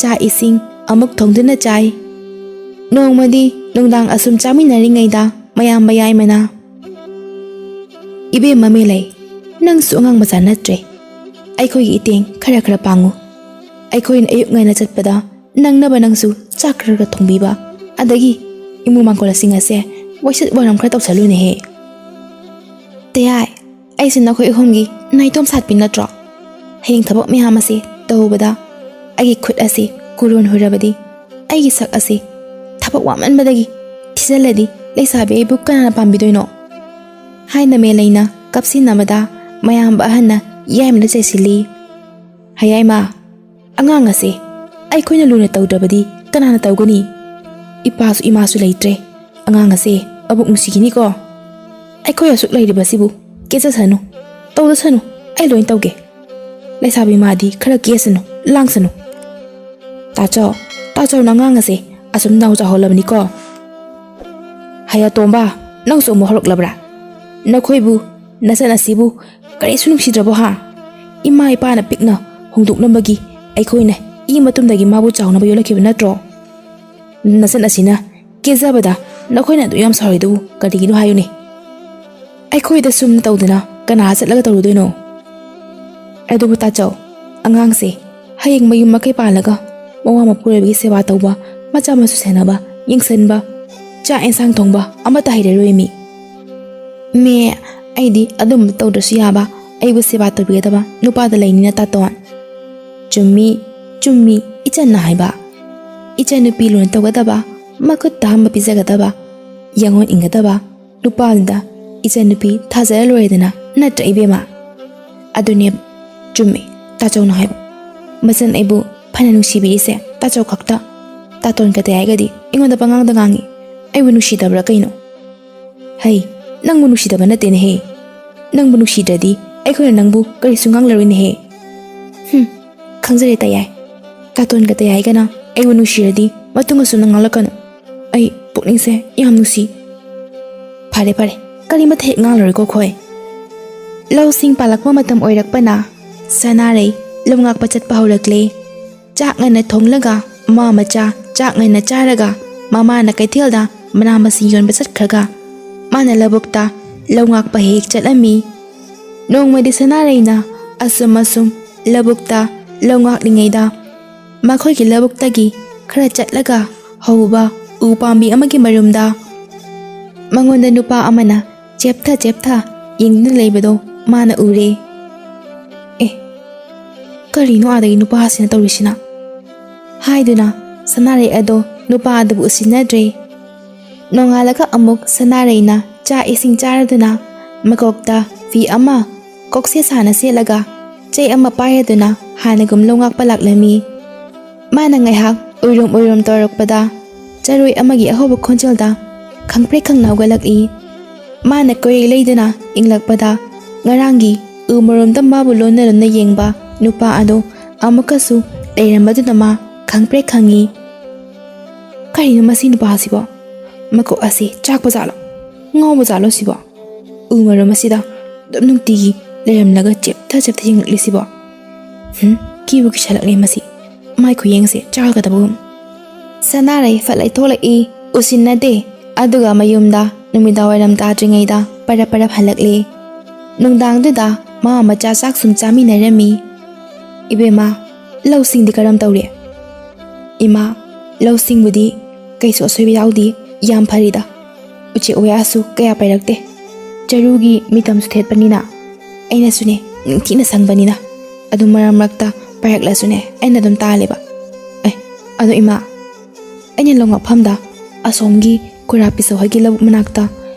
ꯆꯥꯛ ꯏꯁꯤꯡ ꯑꯃꯨꯛ ꯊꯣꯡꯗꯨꯅ ꯆꯥꯏ꯫ ꯅꯣꯡꯃꯗꯤ ꯅꯨꯡꯗꯥꯡ ꯑꯁꯨꯝ ꯆꯥꯃꯤꯟꯅꯔꯤꯉꯩꯗ ꯃꯌꯥꯝꯕ ꯌꯥꯏꯃꯅ, "ꯏꯕꯦꯝꯃ ꯃꯦꯂꯩ, ꯅꯪꯁꯨ ꯑꯉꯥꯡ ꯃꯆꯥ ꯅꯠꯇ꯭ꯔꯦ꯫ ꯑꯩꯈꯣꯏꯒꯤ ꯏꯇꯦꯡ ꯈꯔ ꯈꯔ ꯄꯥꯡꯉꯨ꯫ ꯑꯩꯈꯣꯏꯅ ꯑꯌꯨꯛ ꯉꯟꯅ ꯆꯠꯄꯗ ꯅꯪꯅꯕ ꯅꯪꯁꯨ ꯆꯥꯛ ꯈꯔ ꯈꯔ ꯊꯣꯡꯕꯤꯕ, ꯑꯗꯒꯤ ꯏꯃꯨꯡ ꯃꯥꯡꯒꯣꯜꯁꯤꯡ ꯑꯁꯦ ꯋꯥꯏꯁꯤꯠ ꯋꯥꯏꯔꯝ ꯈꯔ ꯇꯧꯁꯜꯂꯨꯅꯦꯍꯦ꯫ ꯇꯌꯥꯏ, ꯑꯩꯁꯦ ꯅꯈꯣꯏ ꯑꯍꯨꯝꯒꯤ ꯅꯥꯏꯇꯣꯝ ꯁꯥꯠꯄꯤ ꯅꯠꯇ꯭ꯔꯣ? ꯍꯌꯦꯡ ꯊꯕꯛ ꯃꯌꯥꯝ ꯑꯁꯤ ꯇꯧꯕꯗ ꯑꯩꯒꯤ ꯈꯨꯠ ꯑꯁꯤ ꯀꯨꯔꯣꯟ ꯍꯨꯔꯕꯗꯤ, ꯑꯩꯒꯤ ꯁꯛ ꯑꯁꯤ ꯊꯕꯛ ꯋꯥꯃꯟꯕꯗꯒꯤ ꯊꯤꯖꯤꯜꯂꯗꯤ ꯂꯩꯁꯥꯕꯤ ꯑꯩꯕꯨ ꯀꯅꯥꯅ ꯄꯥꯝꯕꯤꯗꯣꯏꯅꯣ?" ꯍꯥꯏꯅ ꯃꯦꯂꯩꯅ ꯀꯞꯁꯤꯟꯅꯕꯗ ꯃꯌꯥꯝꯕ ꯑꯍꯟꯅ ꯌꯥꯏꯃꯗ ꯆꯩꯁꯤꯜꯂꯤ꯫ "ꯍꯌꯥꯏꯃ, ꯑꯉꯥꯡ ꯑꯁꯦ ꯑꯩꯈꯣꯏꯅ ꯂꯨꯅ ꯇꯧꯗ꯭ꯔꯕꯗꯤ ꯀꯅꯥꯅ ꯇꯧꯒꯅꯤ? ꯏꯄꯥꯁꯨ ꯏꯃꯥꯁꯨ ꯂꯩꯇ꯭ꯔꯦ꯫ ꯑꯉꯥꯡ ꯑꯁꯦ ꯑꯕꯨꯛ ꯅꯨꯡꯁꯤꯈꯤꯅꯤꯀꯣ꯫ ꯑꯩꯈꯣꯏ ꯑꯁꯨꯛ ꯂꯩꯔꯤꯕꯁꯤꯕꯨ ꯀꯦꯖꯁꯅꯨ, ꯇꯧꯗꯁꯅꯨ, ꯑꯩ ꯂꯣꯏ ꯇꯧꯒꯦ꯫ ꯂꯩꯁꯥꯕꯤ ꯃꯥꯗꯤ ꯈꯔ ꯀꯦꯁꯅꯨ, ꯂꯥꯡꯁꯅꯨ꯫ ꯇꯥꯆꯧ, ꯇꯥꯆꯧꯅ ꯑꯉꯥꯡ ꯑꯁꯦ ꯑꯁꯨꯝ ꯅꯥꯎ ꯆꯥꯎꯍꯜꯂꯕꯅꯤꯀꯣ꯫ ꯍꯌꯥꯇꯣꯝꯕ, ꯅꯪꯁꯨ ꯑꯃꯨꯛ ꯍꯧꯔꯛꯂꯕ꯭ꯔꯥ? ꯅꯈꯣꯏꯕꯨ, ꯅꯆꯟ ꯑꯁꯤꯕꯨ ꯀꯔꯤꯁꯨ ꯅꯨꯡꯁꯤꯗ꯭ꯔꯕꯣ ꯍꯥ? ꯏꯃꯥ ꯏꯄꯥꯅ ꯄꯤꯛꯅ ꯍꯣꯡꯗꯣꯛꯅꯕꯒꯤ ꯑꯩꯈꯣꯏꯅ ꯏ ꯃꯇꯨꯝꯗꯒꯤ ꯃꯥꯕꯨ ꯆꯥꯎꯅꯕ ꯌꯣꯜꯂꯛꯈꯤꯕ ꯅꯠꯇ꯭ꯔꯣ? ꯅꯆꯟ ꯑꯁꯤꯅ ꯀꯦꯖꯕꯗ ꯅꯈꯣꯏꯅ ꯑꯗꯨ ꯌꯥꯝ ꯁꯥꯎꯔꯤꯗꯨꯕꯨ ꯀꯔꯤꯒꯤꯅꯣ ꯍꯥꯏꯌꯨꯅꯦ? ꯑꯩꯈꯣꯏꯗ ꯁꯨꯝ ꯇꯧꯗꯅ ꯀꯅꯥ ꯆꯠꯂꯒ ꯇꯧꯔꯨꯗꯣꯏꯅꯣ? ꯑꯗꯨꯕꯨ ꯇꯥꯆꯧ, ꯑꯉꯥꯡꯁꯦ ꯍꯌꯦꯡ ꯃꯌꯨꯝ ꯃꯀꯩ ꯄꯥꯜꯂꯒ ꯃꯋꯥ ꯃꯄꯨꯔꯣꯏꯕꯒꯤ ꯁꯦꯕꯥ ꯇꯧꯕ, ꯃꯆꯥ ꯃꯁꯨ ꯁꯦꯟꯅꯕ, ꯌꯦꯡꯁꯤꯟꯕ, ꯆꯥꯛ ꯑꯦꯟꯁꯥꯡ ꯊꯣꯡꯕ ꯑꯃꯠꯇ ꯍꯩꯔꯔꯣꯏ ꯃꯤ꯫ ꯃꯦ, ꯑꯩꯗꯤ ꯑꯗꯨꯝꯕ ꯇꯧꯗ꯭ꯔꯁꯨ ꯌꯥꯕ, ꯑꯩꯕꯨ ꯁꯦꯕꯥ ꯇꯧꯕꯤꯒꯗꯕ ꯅꯨꯄꯥꯗ ꯂꯩꯅꯤꯅ ꯇꯥꯇꯣꯟ꯫ ꯆꯨꯝꯃꯤ, ꯆꯨꯝꯃꯤ, ꯏꯆꯟꯅ ꯍꯥꯏꯕ꯫ ꯏꯆꯟꯅꯨꯄꯤ ꯂꯨꯅ ꯇꯧꯒꯗꯕ, ꯃꯈꯨꯠ ꯇꯥꯍꯟꯕ ꯄꯤꯖꯒꯗꯕ, ꯌꯥꯡꯑꯣꯟ ꯏꯟꯒꯗꯕ ꯅꯨꯄꯥꯗꯨꯗ ꯏꯆꯟꯅꯨꯄꯤ ꯊꯥꯖꯔ ꯂꯣꯏꯔꯦꯗꯅ, ꯅꯠꯇ꯭ꯔ ꯏꯕꯦꯝꯃ? ꯑꯗꯨꯅꯦ, ꯆꯨꯝꯃꯤ, ꯇꯥꯆꯧꯅ ꯍꯥꯏꯕ꯫ ꯃꯆꯟ ꯑꯩꯕꯨ ꯐꯅ ꯅꯨꯡꯁꯤꯕꯤꯔꯤꯁꯦ ꯇꯥꯆꯧ ꯈꯛꯇ꯫ ꯇꯥꯇꯣꯟ ꯀꯇꯩ ꯍꯥꯏꯒꯗꯤ ꯑꯩꯉꯣꯟꯗ ꯄꯉꯥꯡꯗ ꯉꯥꯡꯉꯤ꯫ ꯑꯩꯕꯨ ꯅꯨꯡꯁꯤꯗꯕ꯭ꯔꯥ ꯀꯩꯅꯣ? ꯍꯩ, ꯅꯪꯕꯨ ꯅꯨꯡꯁꯤꯗꯕ ꯅꯠꯇꯦꯅꯦꯍꯦ꯫ ꯅꯪꯕꯨ ꯅꯨꯡꯁꯤꯗ꯭ꯔꯗꯤ ꯑꯩꯈꯣꯏꯅ ꯅꯪꯕꯨ ꯀꯔꯤꯁꯨ ꯉꯥꯡꯂꯔꯣꯏꯅꯦꯍꯦ꯫ ꯍꯨꯝ, ꯈꯪꯖꯔꯦ ꯇꯌꯥꯏ꯫ ꯇꯥꯇꯣꯟꯒ ꯇꯌꯥꯏꯒꯅ ꯑꯩꯕꯨ ꯅꯨꯡꯁꯤꯔꯗꯤ ꯃꯇꯨꯡ ꯑꯁꯨꯝꯅ ꯉꯥꯡꯂꯛꯀꯅꯨ꯫ ꯑꯩ ꯄꯨꯛꯅꯤꯡꯁꯦ ꯌꯥꯝ ꯅꯨꯡꯁꯤ꯫ ꯐꯔꯦ ꯐꯔꯦ, ꯀꯔꯤꯃꯠꯇ ꯍꯦꯛ ꯉꯥꯡꯂꯔꯣꯏꯀꯣ ꯈꯣꯏ꯫ ꯂꯧꯁꯤꯡ ꯄꯥꯜꯂꯛꯄ ꯃꯇꯝ ꯑꯣꯏꯔꯛꯄꯅ ꯁꯅꯥꯔꯩ ꯂꯧ ꯉꯥꯛꯄ ꯆꯠꯄ ꯍꯧꯔꯛꯂꯦ꯫ ꯆꯥꯛ ꯉꯟꯅ ꯊꯣꯡꯂꯒ ꯃꯃꯥ ꯃꯆꯥ ꯆꯥꯛ ꯉꯟꯅ ꯆꯥꯔꯒ ꯃꯃꯥꯅ ꯀꯩꯊꯦꯜꯗ ꯃꯅꯥ ꯃꯁꯤꯡ ꯌꯣꯟꯕ ꯆꯠꯈ꯭ꯔꯒ ꯃꯥꯅ ꯂꯧꯕꯨꯛꯇ ꯂꯧ ꯉꯥꯛꯄ ꯍꯦꯛ ꯍꯦꯛ ꯆꯠꯂꯝꯃꯤ꯫ ꯅꯣꯡꯃꯗꯤ ꯁꯅꯥꯔꯩꯅ ꯑꯁꯨꯝ ꯑꯁꯨꯝ ꯂꯧꯕꯨꯛꯇ ꯂꯧ ꯉꯥꯛꯂꯤꯉꯩꯗ ꯃꯈꯣꯏꯒꯤ ꯂꯧꯕꯨꯛꯇꯒꯤ ꯈꯔ ꯆꯠꯂꯒ ꯍꯧꯕ ꯎ ꯄꯥꯝꯕꯤ ꯑꯃꯒꯤ ꯃꯔꯨꯝꯗ ꯃꯉꯣꯟꯗ ꯅꯨꯄꯥ ꯑꯃꯅ ꯆꯦꯞꯊ ꯆꯦꯞꯊ ꯌꯦꯡꯗꯨꯅ ꯂꯩꯕꯗꯣ ꯃꯥꯅ ꯎꯔꯦ꯫ "ꯑꯦ, ꯀꯔꯤꯅꯣ ꯑꯥꯗꯒꯤ ꯅꯨꯄꯥꯁꯤꯅ ꯇꯧꯔꯤꯁꯤꯅ?" ꯍꯥꯏꯗꯨꯅ ꯁꯅꯥꯔꯩ ꯑꯗꯣ ꯅꯨꯄꯥ ꯑꯗꯨꯕꯨ ꯎꯁꯤꯟꯅꯗ꯭ꯔꯦ꯫ ꯅꯣꯡꯉꯥꯜꯂꯒ ꯑꯃꯨꯛ ꯁꯅꯥꯔꯩꯅ ꯆꯥꯛ ꯏꯁꯤꯡ ꯆꯥꯔꯗꯨꯅ ꯃꯀꯣꯛꯇ ꯐꯤ ꯑꯃ ꯀꯣꯛꯁꯦ ꯁꯥꯅ ꯁꯦꯠꯂꯒ ꯆꯩ ꯑꯃ ꯄꯥꯏꯔꯗꯨꯅ ꯍꯥꯟꯅꯒꯨꯝ ꯂꯧ ꯉꯥꯛꯄ ꯂꯥꯛꯂꯝꯃꯤ꯫ ꯃꯥꯅ ꯉꯥꯏꯍꯥꯛ ꯎꯏꯔꯨꯝ ꯎꯏꯔꯨꯝ ꯇꯧꯔꯛꯄꯗ ꯆꯔꯣꯏ ꯑꯃꯒꯤ ꯑꯍꯧꯕ ꯈꯣꯟꯖꯦꯜꯗ ꯈꯪꯄ꯭ꯔꯦꯛ ꯈꯪꯅ ꯍꯧꯒꯠꯂꯛꯏ꯫ ꯃꯥꯅ ꯀꯣꯏꯔꯦꯛ ꯂꯩꯗꯨꯅ ꯌꯦꯡꯂꯛꯄꯗ ꯉꯔꯥꯡꯒꯤ ꯎ ꯃꯔꯨꯝꯗ ꯃꯥꯕꯨ ꯂꯣꯟꯅ ꯂꯣꯟꯅ ꯌꯦꯡꯕ ꯅꯨꯄꯥ ꯑꯗꯣ ꯑꯃꯨꯛꯀꯁꯨ ꯂꯩꯔꯝꯕꯗꯨꯗ ꯃꯥ ꯈꯪꯄ꯭ꯔꯦꯛ ꯈꯪꯉꯤ꯫ "ꯀꯔꯤꯅꯣ ꯃꯁꯤ ꯅꯨꯄꯥꯁꯤꯕꯣ? ꯃꯀꯣꯛ ꯑꯁꯤ ꯆꯥꯛꯄ ꯖꯥꯠꯂꯣ? ꯉꯥꯎꯕ ꯖꯥꯠꯂꯣ ꯁꯤꯕꯣ? ꯎ ꯃꯔꯨꯝ ꯑꯁꯤꯗ ꯑꯗꯨꯝ ꯅꯨꯡꯇꯤꯒꯤ ꯂꯩꯔꯝꯂꯒ ꯆꯦꯞꯊ ꯆꯦꯞꯊ ꯌꯦꯡꯂꯛꯂꯤꯁꯤꯕꯣ? ꯍꯨꯝ, ꯀꯤꯕꯨ ꯀꯤꯁꯜꯂꯛꯂꯦ ꯃꯁꯤ꯫ ꯃꯥꯏ ꯈꯨꯌꯦꯡꯁꯦ ꯆꯥꯒꯗꯕꯒꯨꯝ꯫" ꯁꯅꯥꯔꯩ ꯐꯠ ꯂꯩꯊꯣꯛꯂꯛꯏ, ꯎꯁꯤꯟꯅꯗꯦ꯫ ꯑꯗꯨꯒ ꯃꯌꯨꯝꯗ ꯅꯨꯃꯤꯗꯥꯡꯋꯥꯏꯔꯝ ꯇꯥꯗ꯭ꯔꯤꯉꯩꯗ ꯄꯔꯞ ꯄꯔꯞ ꯍꯜꯂꯛꯂꯦ꯫ ꯅꯨꯡꯗꯥꯡꯗꯨꯗ ꯃꯃꯥ ꯃꯆꯥ ꯆꯥꯛ ꯁꯨꯝ ꯆꯥꯃꯤꯟꯅꯔꯝꯃꯤ꯫ "ꯏꯕꯦꯝꯃ, ꯂꯧꯁꯤꯡꯗꯤ ꯀꯔꯝ ꯇꯧꯔꯤ?" "ꯏꯃꯥ, ꯂꯧꯁꯤꯡꯕꯨꯗꯤ ꯀꯩꯁꯨ ꯑꯁꯣꯏꯕ ꯌꯥꯎꯗꯦ, ꯌꯥꯝ ꯐꯔꯤꯗ꯫ ꯎꯆꯦꯛ ꯋꯥꯌꯥꯁꯨ ꯀꯌꯥ ꯄꯥꯏꯔꯛꯇꯦ꯫ ꯆꯔꯨꯒꯤ ꯃꯤꯇꯝꯁꯨ ꯊꯦꯠꯄꯅꯤꯅ, ꯑꯩꯅꯁꯨꯅꯦ ꯅꯤꯡꯊꯤꯅ ꯁꯪꯕꯅꯤꯅ ꯑꯗꯨꯝ ꯃꯔꯛ ꯃꯔꯛꯇ ꯄꯥꯏꯔꯛꯂꯁꯨꯅꯦ ꯑꯩꯅ ꯑꯗꯨꯝ ꯇꯥꯜꯂꯦꯕ꯫ ꯑꯦ, ꯑꯗꯣ ꯏꯃꯥ, ꯑꯩꯅ ꯂꯧ ꯃꯐꯝꯗ ꯑꯁꯣꯝꯒꯤ ꯈꯨꯔꯥ ꯄꯤꯁꯧ ꯍꯣꯏꯒꯤ ꯂꯧꯕꯨꯛ ꯃꯅꯥꯛꯇ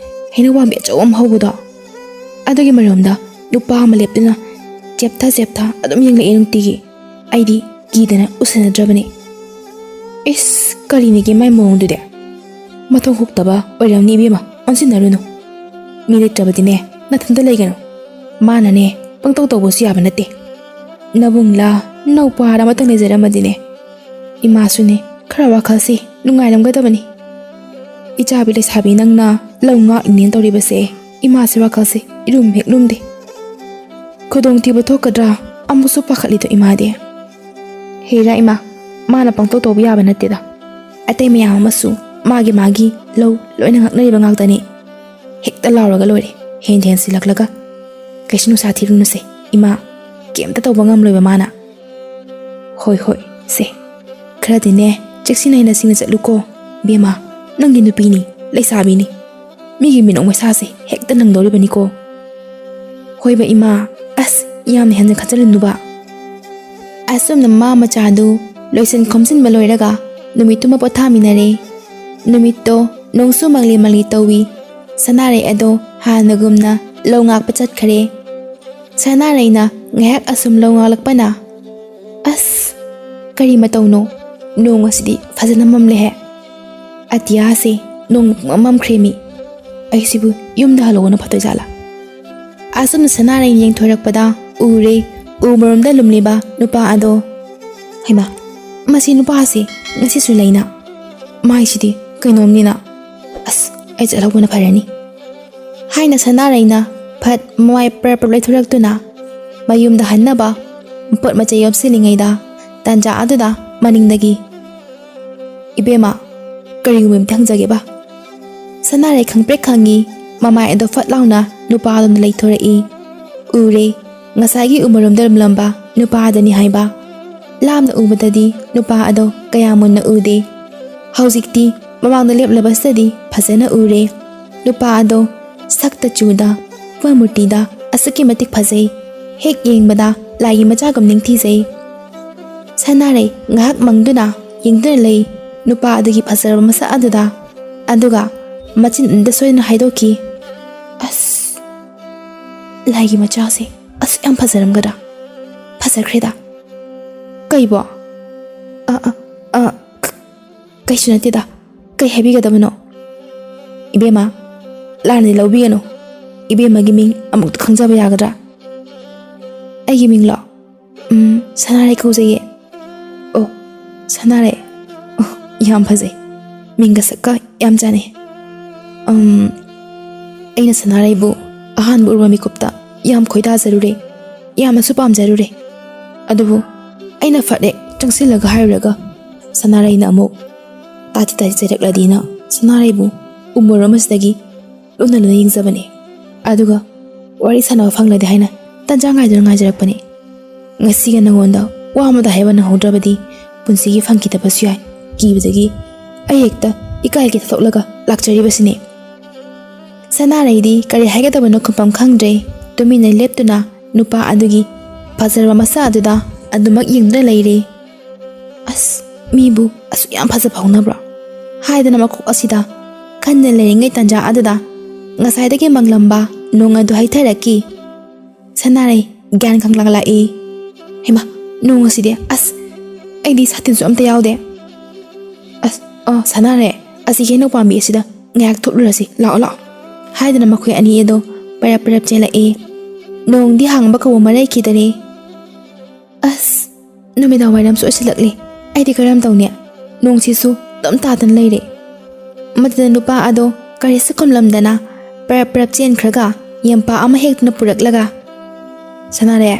ꯍꯩꯅꯧ ꯄꯥꯝꯕꯤ ꯑꯆꯧꯕ ꯑꯃ ꯍꯧꯕꯗꯣ, ꯑꯗꯨꯒꯤ ꯃꯔꯨꯝꯗ ꯅꯨꯄꯥ ꯑꯃ ꯂꯦꯞꯇꯨꯅ ꯆꯦꯞꯊ ꯆꯦꯞꯊ ꯑꯗꯨꯝ ꯌꯦꯡꯂꯛꯑꯦ ꯅꯨꯡꯇꯤꯒꯤ꯫ ꯑꯩꯗꯤ ꯀꯤꯗꯅ ꯎꯁꯤꯟꯅꯗ꯭ꯔꯕꯅꯤ꯫" "ꯏꯁ, ꯀꯔꯤꯅꯤꯒꯦ ꯃꯥꯏ ꯃꯑꯣꯡꯗꯨꯗꯤ? ꯃꯊꯣꯡ ꯍꯨꯛꯇꯕ ꯑꯣꯏꯔꯝꯅꯤ ꯏꯕꯦꯝꯃ, ꯑꯣꯟꯁꯤꯟꯅꯔꯨꯅꯨ꯫ ꯃꯤ ꯂꯩꯇ꯭ꯔꯕꯗꯤꯅꯦ ꯅꯊꯟꯇ ꯂꯩꯒꯅꯨ꯫ ꯃꯥꯅꯅꯦ ꯄꯪꯇꯧ ꯇꯧꯕꯁꯨ ꯌꯥꯕ ꯅꯠꯇꯦ꯫ ꯅꯕꯨꯡꯂꯥ ꯅꯧꯄꯥꯔ ꯑꯃꯇꯪ ꯂꯩꯖꯔꯝꯃꯗꯤꯅꯦ, ꯏꯃꯥꯁꯨꯅꯦ ꯈꯔ ꯋꯥꯈꯜꯁꯦ ꯅꯨꯡꯉꯥꯏꯔꯝꯒꯗꯕꯅꯤ꯫ ꯏꯆꯥꯕꯤ ꯂꯩꯁꯥꯕꯤ ꯅꯪꯅ ꯂꯧ ꯉꯥꯛꯏꯅꯦꯅ ꯇꯧꯔꯤꯕꯁꯦ, ꯏꯃꯥꯁꯦ ꯋꯥꯈꯜꯁꯦ ꯏꯔꯨꯝ ꯍꯦꯛ ꯂꯨꯝꯗꯦ꯫ ꯈꯨꯗꯣꯡꯊꯤꯕ ꯊꯣꯛꯀꯗ꯭ꯔꯥ ꯑꯃꯨꯛꯁꯨ ꯄꯥꯈꯠꯂꯤꯗꯣ ꯏꯃꯥꯗꯤ꯫" "ꯍꯦꯔꯥ ꯏꯃꯥ, ꯃꯥꯅ ꯄꯪꯇꯧ ꯇꯧꯕ ꯌꯥꯕ ꯅꯠꯇꯦꯗ꯫ ꯑꯇꯩ ꯃꯌꯥꯝ ꯑꯃꯁꯨ ꯃꯥꯒꯤ ꯃꯥꯒꯤ ꯂꯧ ꯂꯣꯏꯅ ꯉꯥꯛꯅꯔꯤꯕ ꯉꯥꯛꯇꯅꯤ꯫ ꯍꯦꯛꯇ ꯂꯥꯎꯔꯒ ꯂꯣꯏꯔꯦ, ꯍꯦꯟꯗ ꯍꯦꯟꯁꯤꯜꯂꯛꯂꯒ꯫ ꯀꯩꯁꯨ ꯅꯨꯡꯁꯥ ꯊꯤꯔꯨꯅꯨꯁꯦ ꯏꯃꯥ, ꯀꯩꯝꯇ ꯇꯧꯕ ꯉꯝꯂꯣꯏꯕ ꯃꯥꯅ꯫" "ꯍꯣꯏ ꯍꯣꯏ ꯁꯦ, ꯈꯔꯗꯤꯅꯦ ꯆꯦꯛꯁꯤꯟꯅ ꯍꯩꯅ ꯁꯤꯡꯅ ꯆꯠꯂꯨꯀꯣ꯫ ꯕꯦꯝꯃ, ꯅꯪꯒꯤ ꯅꯨꯄꯤꯅꯤ, ꯂꯩꯁꯥꯕꯤꯅꯤ꯫ ꯃꯤꯒꯤ ꯃꯤꯅꯣꯛ ꯃꯩꯁꯥꯁꯦ ꯍꯦꯛꯇ ꯅꯪꯗꯧꯔꯤꯕꯅꯤꯀꯣ꯫" "ꯍꯣꯏꯕ ꯏꯃꯥ, ꯑꯁ ꯌꯥꯝꯅ ꯍꯦꯟꯅ ꯈꯟꯖꯤꯜꯂꯨꯅꯨꯕ꯫" ꯑꯁꯨꯝꯅ ꯃꯃꯥ ꯃꯆꯥꯗꯨ ꯂꯣꯏꯁꯤꯟ ꯈꯣꯝꯖꯤꯟꯕ ꯂꯣꯏꯔꯒ ꯅꯨꯃꯤꯠꯇꯨꯃ ꯄꯣꯊꯥꯃꯤꯟꯅꯔꯦ꯫ ꯅꯨꯃꯤꯠꯇꯣ ꯅꯣꯡꯁꯨ ꯃꯪꯂꯤ ꯃꯪꯂꯤ ꯇꯧꯏ꯫ ꯁꯅꯥꯔꯩ ꯑꯗꯣ ꯍꯥꯟꯅꯒꯨꯝꯅ ꯂꯧ ꯉꯥꯛꯄ ꯆꯠꯈꯔꯦ꯫ ꯁꯅꯥꯔꯩꯅ ꯉꯥꯏꯍꯥꯛ ꯑꯁꯨꯝ ꯂꯧ ꯉꯥꯛꯂꯛꯄꯅ, "ꯑꯁ, ꯀꯔꯤ ꯃꯇꯧꯅꯣ? ꯅꯣꯡ ꯑꯁꯤꯗꯤ ꯐꯖꯅ ꯃꯝꯂꯦꯍꯦ꯫ ꯑꯇꯤꯌꯥꯁꯦ ꯅꯣꯡ ꯄꯨꯡꯃꯝ ꯃꯝꯈ꯭ꯔꯦꯃꯤ꯫ ꯑꯩꯁꯤꯕꯨ ꯌꯨꯝꯗ ꯍꯜꯂꯛꯑꯣꯅ ꯐꯗꯣꯏꯖꯥꯠꯂꯥ?" ꯑꯁꯨꯝꯅ ꯁꯅꯥꯔꯩꯅ ꯌꯦꯡꯊꯣꯔꯛꯄꯗ ꯎꯔꯦ, ꯎ ꯃꯔꯨꯝꯗ ꯂꯨꯝꯂꯤꯕ ꯅꯨꯄꯥ ꯑꯗꯣ, "ꯍꯩꯃꯥ, ꯃꯁꯤ ꯅꯨꯄꯥꯁꯤ ꯉꯁꯤꯁꯨ ꯂꯩꯅ? ꯃꯥꯏꯁꯤꯗꯤ ꯀꯩꯅꯣꯝꯅꯤꯅ꯫ ꯑꯁ, ꯑꯩ ꯆꯠꯍꯧꯕꯅ ꯐꯔꯅꯤ" ꯍꯥꯏꯅ ꯁꯅꯥꯔꯩꯅ ꯐꯠ ꯃꯃꯥꯏ ꯄ꯭ꯔꯞ ꯄ꯭ꯔꯞ ꯂꯩꯊꯣꯔꯛꯇꯨꯅ ꯃꯌꯨꯝꯗ ꯍꯟꯅꯕ ꯄꯣꯠ ꯃꯆꯩ ꯌꯣꯝꯁꯤꯜꯂꯤꯉꯩꯗ, ꯇꯥꯟꯖꯥ ꯑꯗꯨꯗ ꯃꯅꯤꯡꯗꯒꯤ, "ꯏꯕꯦꯝꯃ, ꯀꯔꯤꯒꯨꯝꯕ ꯑꯝꯇ ꯍꯪꯖꯒꯦꯕ?" ꯁꯅꯥꯔꯩ ꯈꯪꯄ꯭ꯔꯦꯛ ꯈꯪꯉꯤ꯫ ꯃꯃꯥꯏ ꯑꯗꯣ ꯐꯠ ꯂꯥꯎꯅ ꯅꯨꯄꯥ ꯑꯗꯨꯅ ꯂꯩꯊꯣꯔꯛꯏ꯫ ꯎꯔꯦ, ꯉꯁꯥꯏꯒꯤ ꯎꯃꯔꯣꯝꯗ ꯂꯨꯝꯂꯝꯕ ꯅꯨꯄꯥ ꯑꯗꯨꯅꯤ ꯍꯥꯏꯕ꯫ ꯂꯥꯞꯅ ꯎꯕꯗꯗꯤ ꯅꯨꯄꯥ ꯑꯗꯣ ꯀꯌꯥ ꯃꯨꯟꯅ ꯎꯗꯦ꯫ ꯍꯧꯖꯤꯛꯇꯤ ꯃꯃꯥꯡꯗ ꯂꯦꯞꯂꯕꯁꯤꯗꯗꯤ ꯐꯖꯅ ꯎꯔꯦ꯫ ꯅꯨꯄꯥ ꯑꯗꯣ ꯁꯛꯇ ꯆꯨꯗ, ꯃꯃꯨꯔꯇꯤꯗ ꯑꯁꯨꯛꯀꯤ ꯃꯇꯤꯛ ꯐꯖꯩ꯫ ꯍꯦꯛ ꯌꯦꯡꯕꯗ ꯂꯥꯏꯒꯤ ꯃꯆꯥꯒꯨꯝ ꯅꯤꯡꯊꯤꯖꯩ꯫ ꯁꯅꯥꯔꯩ ꯉꯥꯏꯍꯥꯛ ꯃꯪꯗꯨꯅ ꯌꯦꯡꯗꯨꯅ ꯂꯩ ꯅꯨꯄꯥ ꯑꯗꯨꯒꯤ ꯐꯖꯔꯕ ꯃꯁꯛ ꯑꯗꯨꯗ꯫ ꯑꯗꯨꯒ ꯃꯆꯤꯟ ꯑꯗꯨꯗ ꯁꯣꯏꯗꯅ ꯍꯥꯏꯗꯣꯛꯈꯤ, "ꯑꯁ, ꯂꯥꯏꯒꯤ ꯃꯆꯥꯁꯦ ꯑꯁꯨꯛ ꯌꯥꯝ ꯐꯖꯔꯝꯒꯗ꯭ꯔꯥ? ꯐꯖꯈ꯭ꯔꯦꯗ꯫ ꯀꯩꯕꯣ? ꯑ, ꯑ, ꯑ, ꯀ-, ꯀꯩꯁꯨ ꯅꯠꯇꯦꯗ꯫ ꯀꯩ ꯍꯥꯏꯕꯤꯒꯗꯕꯅꯣ?" "ꯏꯕꯦꯝꯃ, ꯂꯥꯟꯅꯗꯤ ꯂꯧꯕꯤꯒꯅꯨ꯫ ꯏꯕꯦꯝꯃꯒꯤ ꯃꯤꯡ ꯑꯃꯨꯛꯇ ꯈꯪꯖꯕ ꯌꯥꯒꯗ꯭ꯔꯥ?" "ꯑꯩꯒꯤ ꯃꯤꯡꯂꯣ? ꯎꯝ, ꯁꯅꯥꯔꯩ ꯀꯧꯖꯩꯌꯦ꯫" "ꯑꯣ, ꯁꯅꯥꯔꯩ꯫ ꯑꯣ, ꯌꯥꯝ ꯐꯖꯩ꯫ ꯃꯤꯡꯒ ꯁꯛꯀ ꯌꯥꯝ ꯆꯥꯟꯅꯩ꯫ ꯎꯝ, ꯑꯩꯅ ꯁꯅꯥꯔꯩꯕꯨ ꯑꯍꯥꯟꯕ ꯎꯔꯨꯕ ꯃꯤꯀꯨꯞꯇ ꯌꯥꯝ ꯈꯣꯏꯗꯥꯖꯔꯨꯔꯦ, ꯌꯥꯝꯅꯁꯨ ꯄꯥꯝꯖꯔꯨꯔꯦ꯫ ꯑꯗꯨꯕꯨ ꯑꯩꯅ ꯐꯠ ꯍꯦꯛ ꯆꯪꯁꯤꯜꯂꯒ ꯍꯥꯏꯔꯨꯔꯒ ꯁꯅꯥꯔꯩꯅ ꯑꯃꯨꯛ ꯇꯥꯊꯤ ꯇꯥꯊꯤ ꯆꯩꯔꯛꯂꯗꯤꯅ ꯁꯅꯥꯔꯩꯕꯨ ꯎꯃꯣꯔꯣꯝ ꯑꯁꯤꯗꯒꯤ ꯂꯨꯅ ꯂꯨꯅ ꯌꯦꯡꯖꯕꯅꯦ꯫ ꯑꯗꯨꯒ ꯋꯥꯔꯤ ꯁꯥꯟꯅꯕ ꯐꯪꯂꯗꯤ ꯍꯥꯏꯅ ꯇꯟꯖꯥ ꯉꯥꯏꯗꯨꯅ ꯉꯥꯏꯖꯔꯛꯄꯅꯦ꯫ ꯉꯁꯤꯒ ꯅꯉꯣꯟꯗ ꯋꯥ ꯑꯃꯗ ꯍꯥꯏꯕ ꯅꯪꯍꯧꯗ꯭ꯔꯕꯗꯤ ꯄꯨꯟꯁꯤꯒꯤ ꯐꯪꯈꯤꯗꯕꯁꯨ ꯌꯥꯏ ꯀꯤꯕꯗꯒꯤ ꯑꯩ ꯍꯦꯛꯇ ꯏꯀꯥꯏꯒꯤ ꯊꯥꯗꯣꯛꯂꯒ ꯂꯥꯛꯆꯔꯤꯕꯁꯤꯅꯦ꯫" ꯁꯅꯥꯔꯩꯗꯤ ꯀꯔꯤ ꯍꯥꯏꯒꯗꯕꯅꯣ ꯈꯨꯝꯐꯝ ꯈꯪꯗ꯭ꯔꯦ꯫ ꯇꯨꯃꯤꯟꯅ ꯂꯦꯞꯇꯨꯅ ꯅꯨꯄꯥ ꯑꯗꯨꯒꯤ ꯐꯖꯔꯕ ꯃꯁꯛ ꯑꯗꯨꯗ ꯑꯗꯨꯃꯛ ꯌꯦꯡꯗꯨꯅ ꯂꯩꯔꯦ꯫ "ꯑꯁ, ꯃꯤꯕꯨ ꯑꯁꯨꯛ ꯌꯥꯝ ꯐꯖꯕ ꯍꯧꯅꯕ꯭ꯔꯣ?" ꯍꯥꯏꯗꯅ ꯃꯀꯣꯛ ꯑꯁꯤꯗ ꯈꯟꯗꯅ ꯂꯩꯔꯤꯉꯩ ꯇꯟꯖꯥ ꯑꯗꯨꯗ ꯉꯁꯥꯏꯗꯒꯤ ꯃꯪꯂꯝꯕ ꯅꯣꯡ ꯑꯗꯨ ꯍꯩꯊꯔꯛꯈꯤ꯫ ꯁꯅꯥꯔꯩ ꯒ꯭ꯌꯥꯟ ꯈꯪꯂꯥꯛ ꯂꯥꯛꯏ꯫ "ꯍꯩꯃꯥ, ꯅꯣꯡ ꯑꯁꯤꯗꯤ, ꯑꯁ, ꯑꯩꯗꯤ ꯁꯥꯇꯤꯟꯁꯨ ꯑꯝꯇ ꯌꯥꯎꯗꯦ꯫ ꯑꯁ, ꯑ, ꯁꯅꯥꯔꯩ, ꯑꯁꯤꯒꯤ ꯍꯩꯅꯧ ꯄꯥꯝꯕꯤ ꯑꯁꯤꯗ ꯉꯥꯏꯍꯥꯛ ꯊꯨꯞꯂꯨꯔꯁꯤ, ꯂꯥꯛꯑꯣ, ꯂꯥꯛꯑꯣ꯫" ꯍꯥꯏꯗꯅ ꯃꯈꯣꯏ ꯑꯅꯤ ꯑꯗꯣ ꯄꯔꯞ ꯄꯔꯞ ꯆꯦꯜꯂꯛꯏ꯫ ꯅꯣꯡꯗꯤ ꯍꯥꯡꯕ ꯀꯧꯕ ꯃꯔꯩꯈꯤꯗꯔꯦ꯫ ꯑꯁ, ꯅꯨꯃꯤꯗꯥꯡ ꯋꯥꯏꯔꯝꯁꯨ ꯑꯣꯏꯁꯤꯜꯂꯛꯂꯦ꯫ ꯑꯩꯗꯤ ꯀꯔꯝ ꯇꯧꯅꯤ? ꯅꯣꯡꯁꯤꯁꯨ ꯑꯗꯨꯝ ꯇꯥꯗꯅ ꯂꯩꯔꯦ꯫ ꯃꯗꯨꯗ ꯅꯨꯄꯥ ꯑꯗꯣ ꯀꯔꯤꯁꯨ ꯈꯨꯝꯂꯝꯗꯅ ꯄꯔꯞ ꯄꯔꯞ ꯆꯦꯟꯈ꯭ꯔꯒ ꯌꯦꯝꯄꯥ ꯑꯃ ꯍꯦꯛꯇꯨꯅ ꯄꯨꯔꯛꯂꯒ, "ꯁꯅꯥꯔꯦ,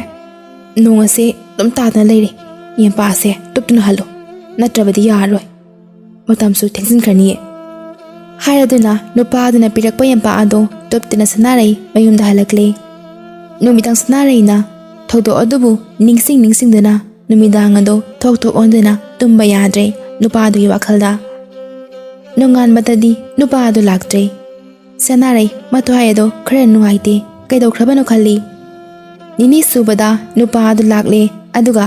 ꯅꯣꯡ ꯑꯁꯦ ꯑꯗꯨꯝ ꯇꯥꯗꯅ ꯂꯩꯔꯦ꯫ ꯌꯦꯝꯄꯥ ꯑꯁꯦ ꯇꯨꯞꯇꯨꯅ ꯍꯜꯂꯨ, ꯅꯠꯇ꯭ꯔꯕꯗꯤ ꯌꯥꯔꯔꯣꯏ꯫ ꯃꯇꯝꯁꯨ ꯊꯦꯡꯖꯤꯟꯈ꯭ꯔꯅꯤꯌꯦ"꯫ ꯍꯥꯏꯔꯗꯨꯅ ꯅꯨꯄꯥ ꯑꯗꯨꯅ ꯄꯤꯔꯛꯄ ꯌꯦꯝꯄꯥ ꯑꯗꯣ ꯇꯨꯞꯇꯨꯅ ꯁꯅꯥꯔꯩ ꯃꯌꯨꯝꯗ ꯍꯜꯂꯛꯂꯦ꯫ ꯅꯨꯃꯤꯗꯥꯡ ꯁꯅꯥꯔꯩꯅ ꯊꯧꯗꯣꯛ ꯑꯗꯨꯕꯨ ꯅꯤꯡꯁꯤꯡ ꯅꯤꯡꯁꯤꯡꯗꯨꯅ ꯅꯨꯃꯤꯗꯥꯡ ꯑꯗꯣ ꯊꯣꯛ ꯊꯣꯛ ꯑꯣꯟꯗꯨꯅ ꯇꯨꯝꯕ ꯌꯥꯗ꯭ꯔꯦ ꯅꯨꯄꯥ ꯑꯗꯨꯒꯤ ꯋꯥꯈꯜꯗ꯫ ꯅꯣꯡꯉꯥꯟꯕꯗꯗꯤ ꯅꯨꯄꯥ ꯑꯗꯨ ꯂꯥꯛꯇ꯭ꯔꯦ꯫ ꯁꯅꯥꯔꯩ ꯃꯊ꯭ꯋꯥꯏ ꯑꯗꯣ ꯈꯔ ꯅꯨꯡꯉꯥꯏꯇꯦ꯫ ꯀꯩꯗꯧꯈ꯭ꯔꯕꯅꯣ ꯈꯜꯂꯤ꯫ ꯅꯤꯅꯤ ꯁꯨꯕꯗ ꯅꯨꯄꯥ ꯑꯗꯨ ꯂꯥꯛꯂꯦ, ꯑꯗꯨꯒ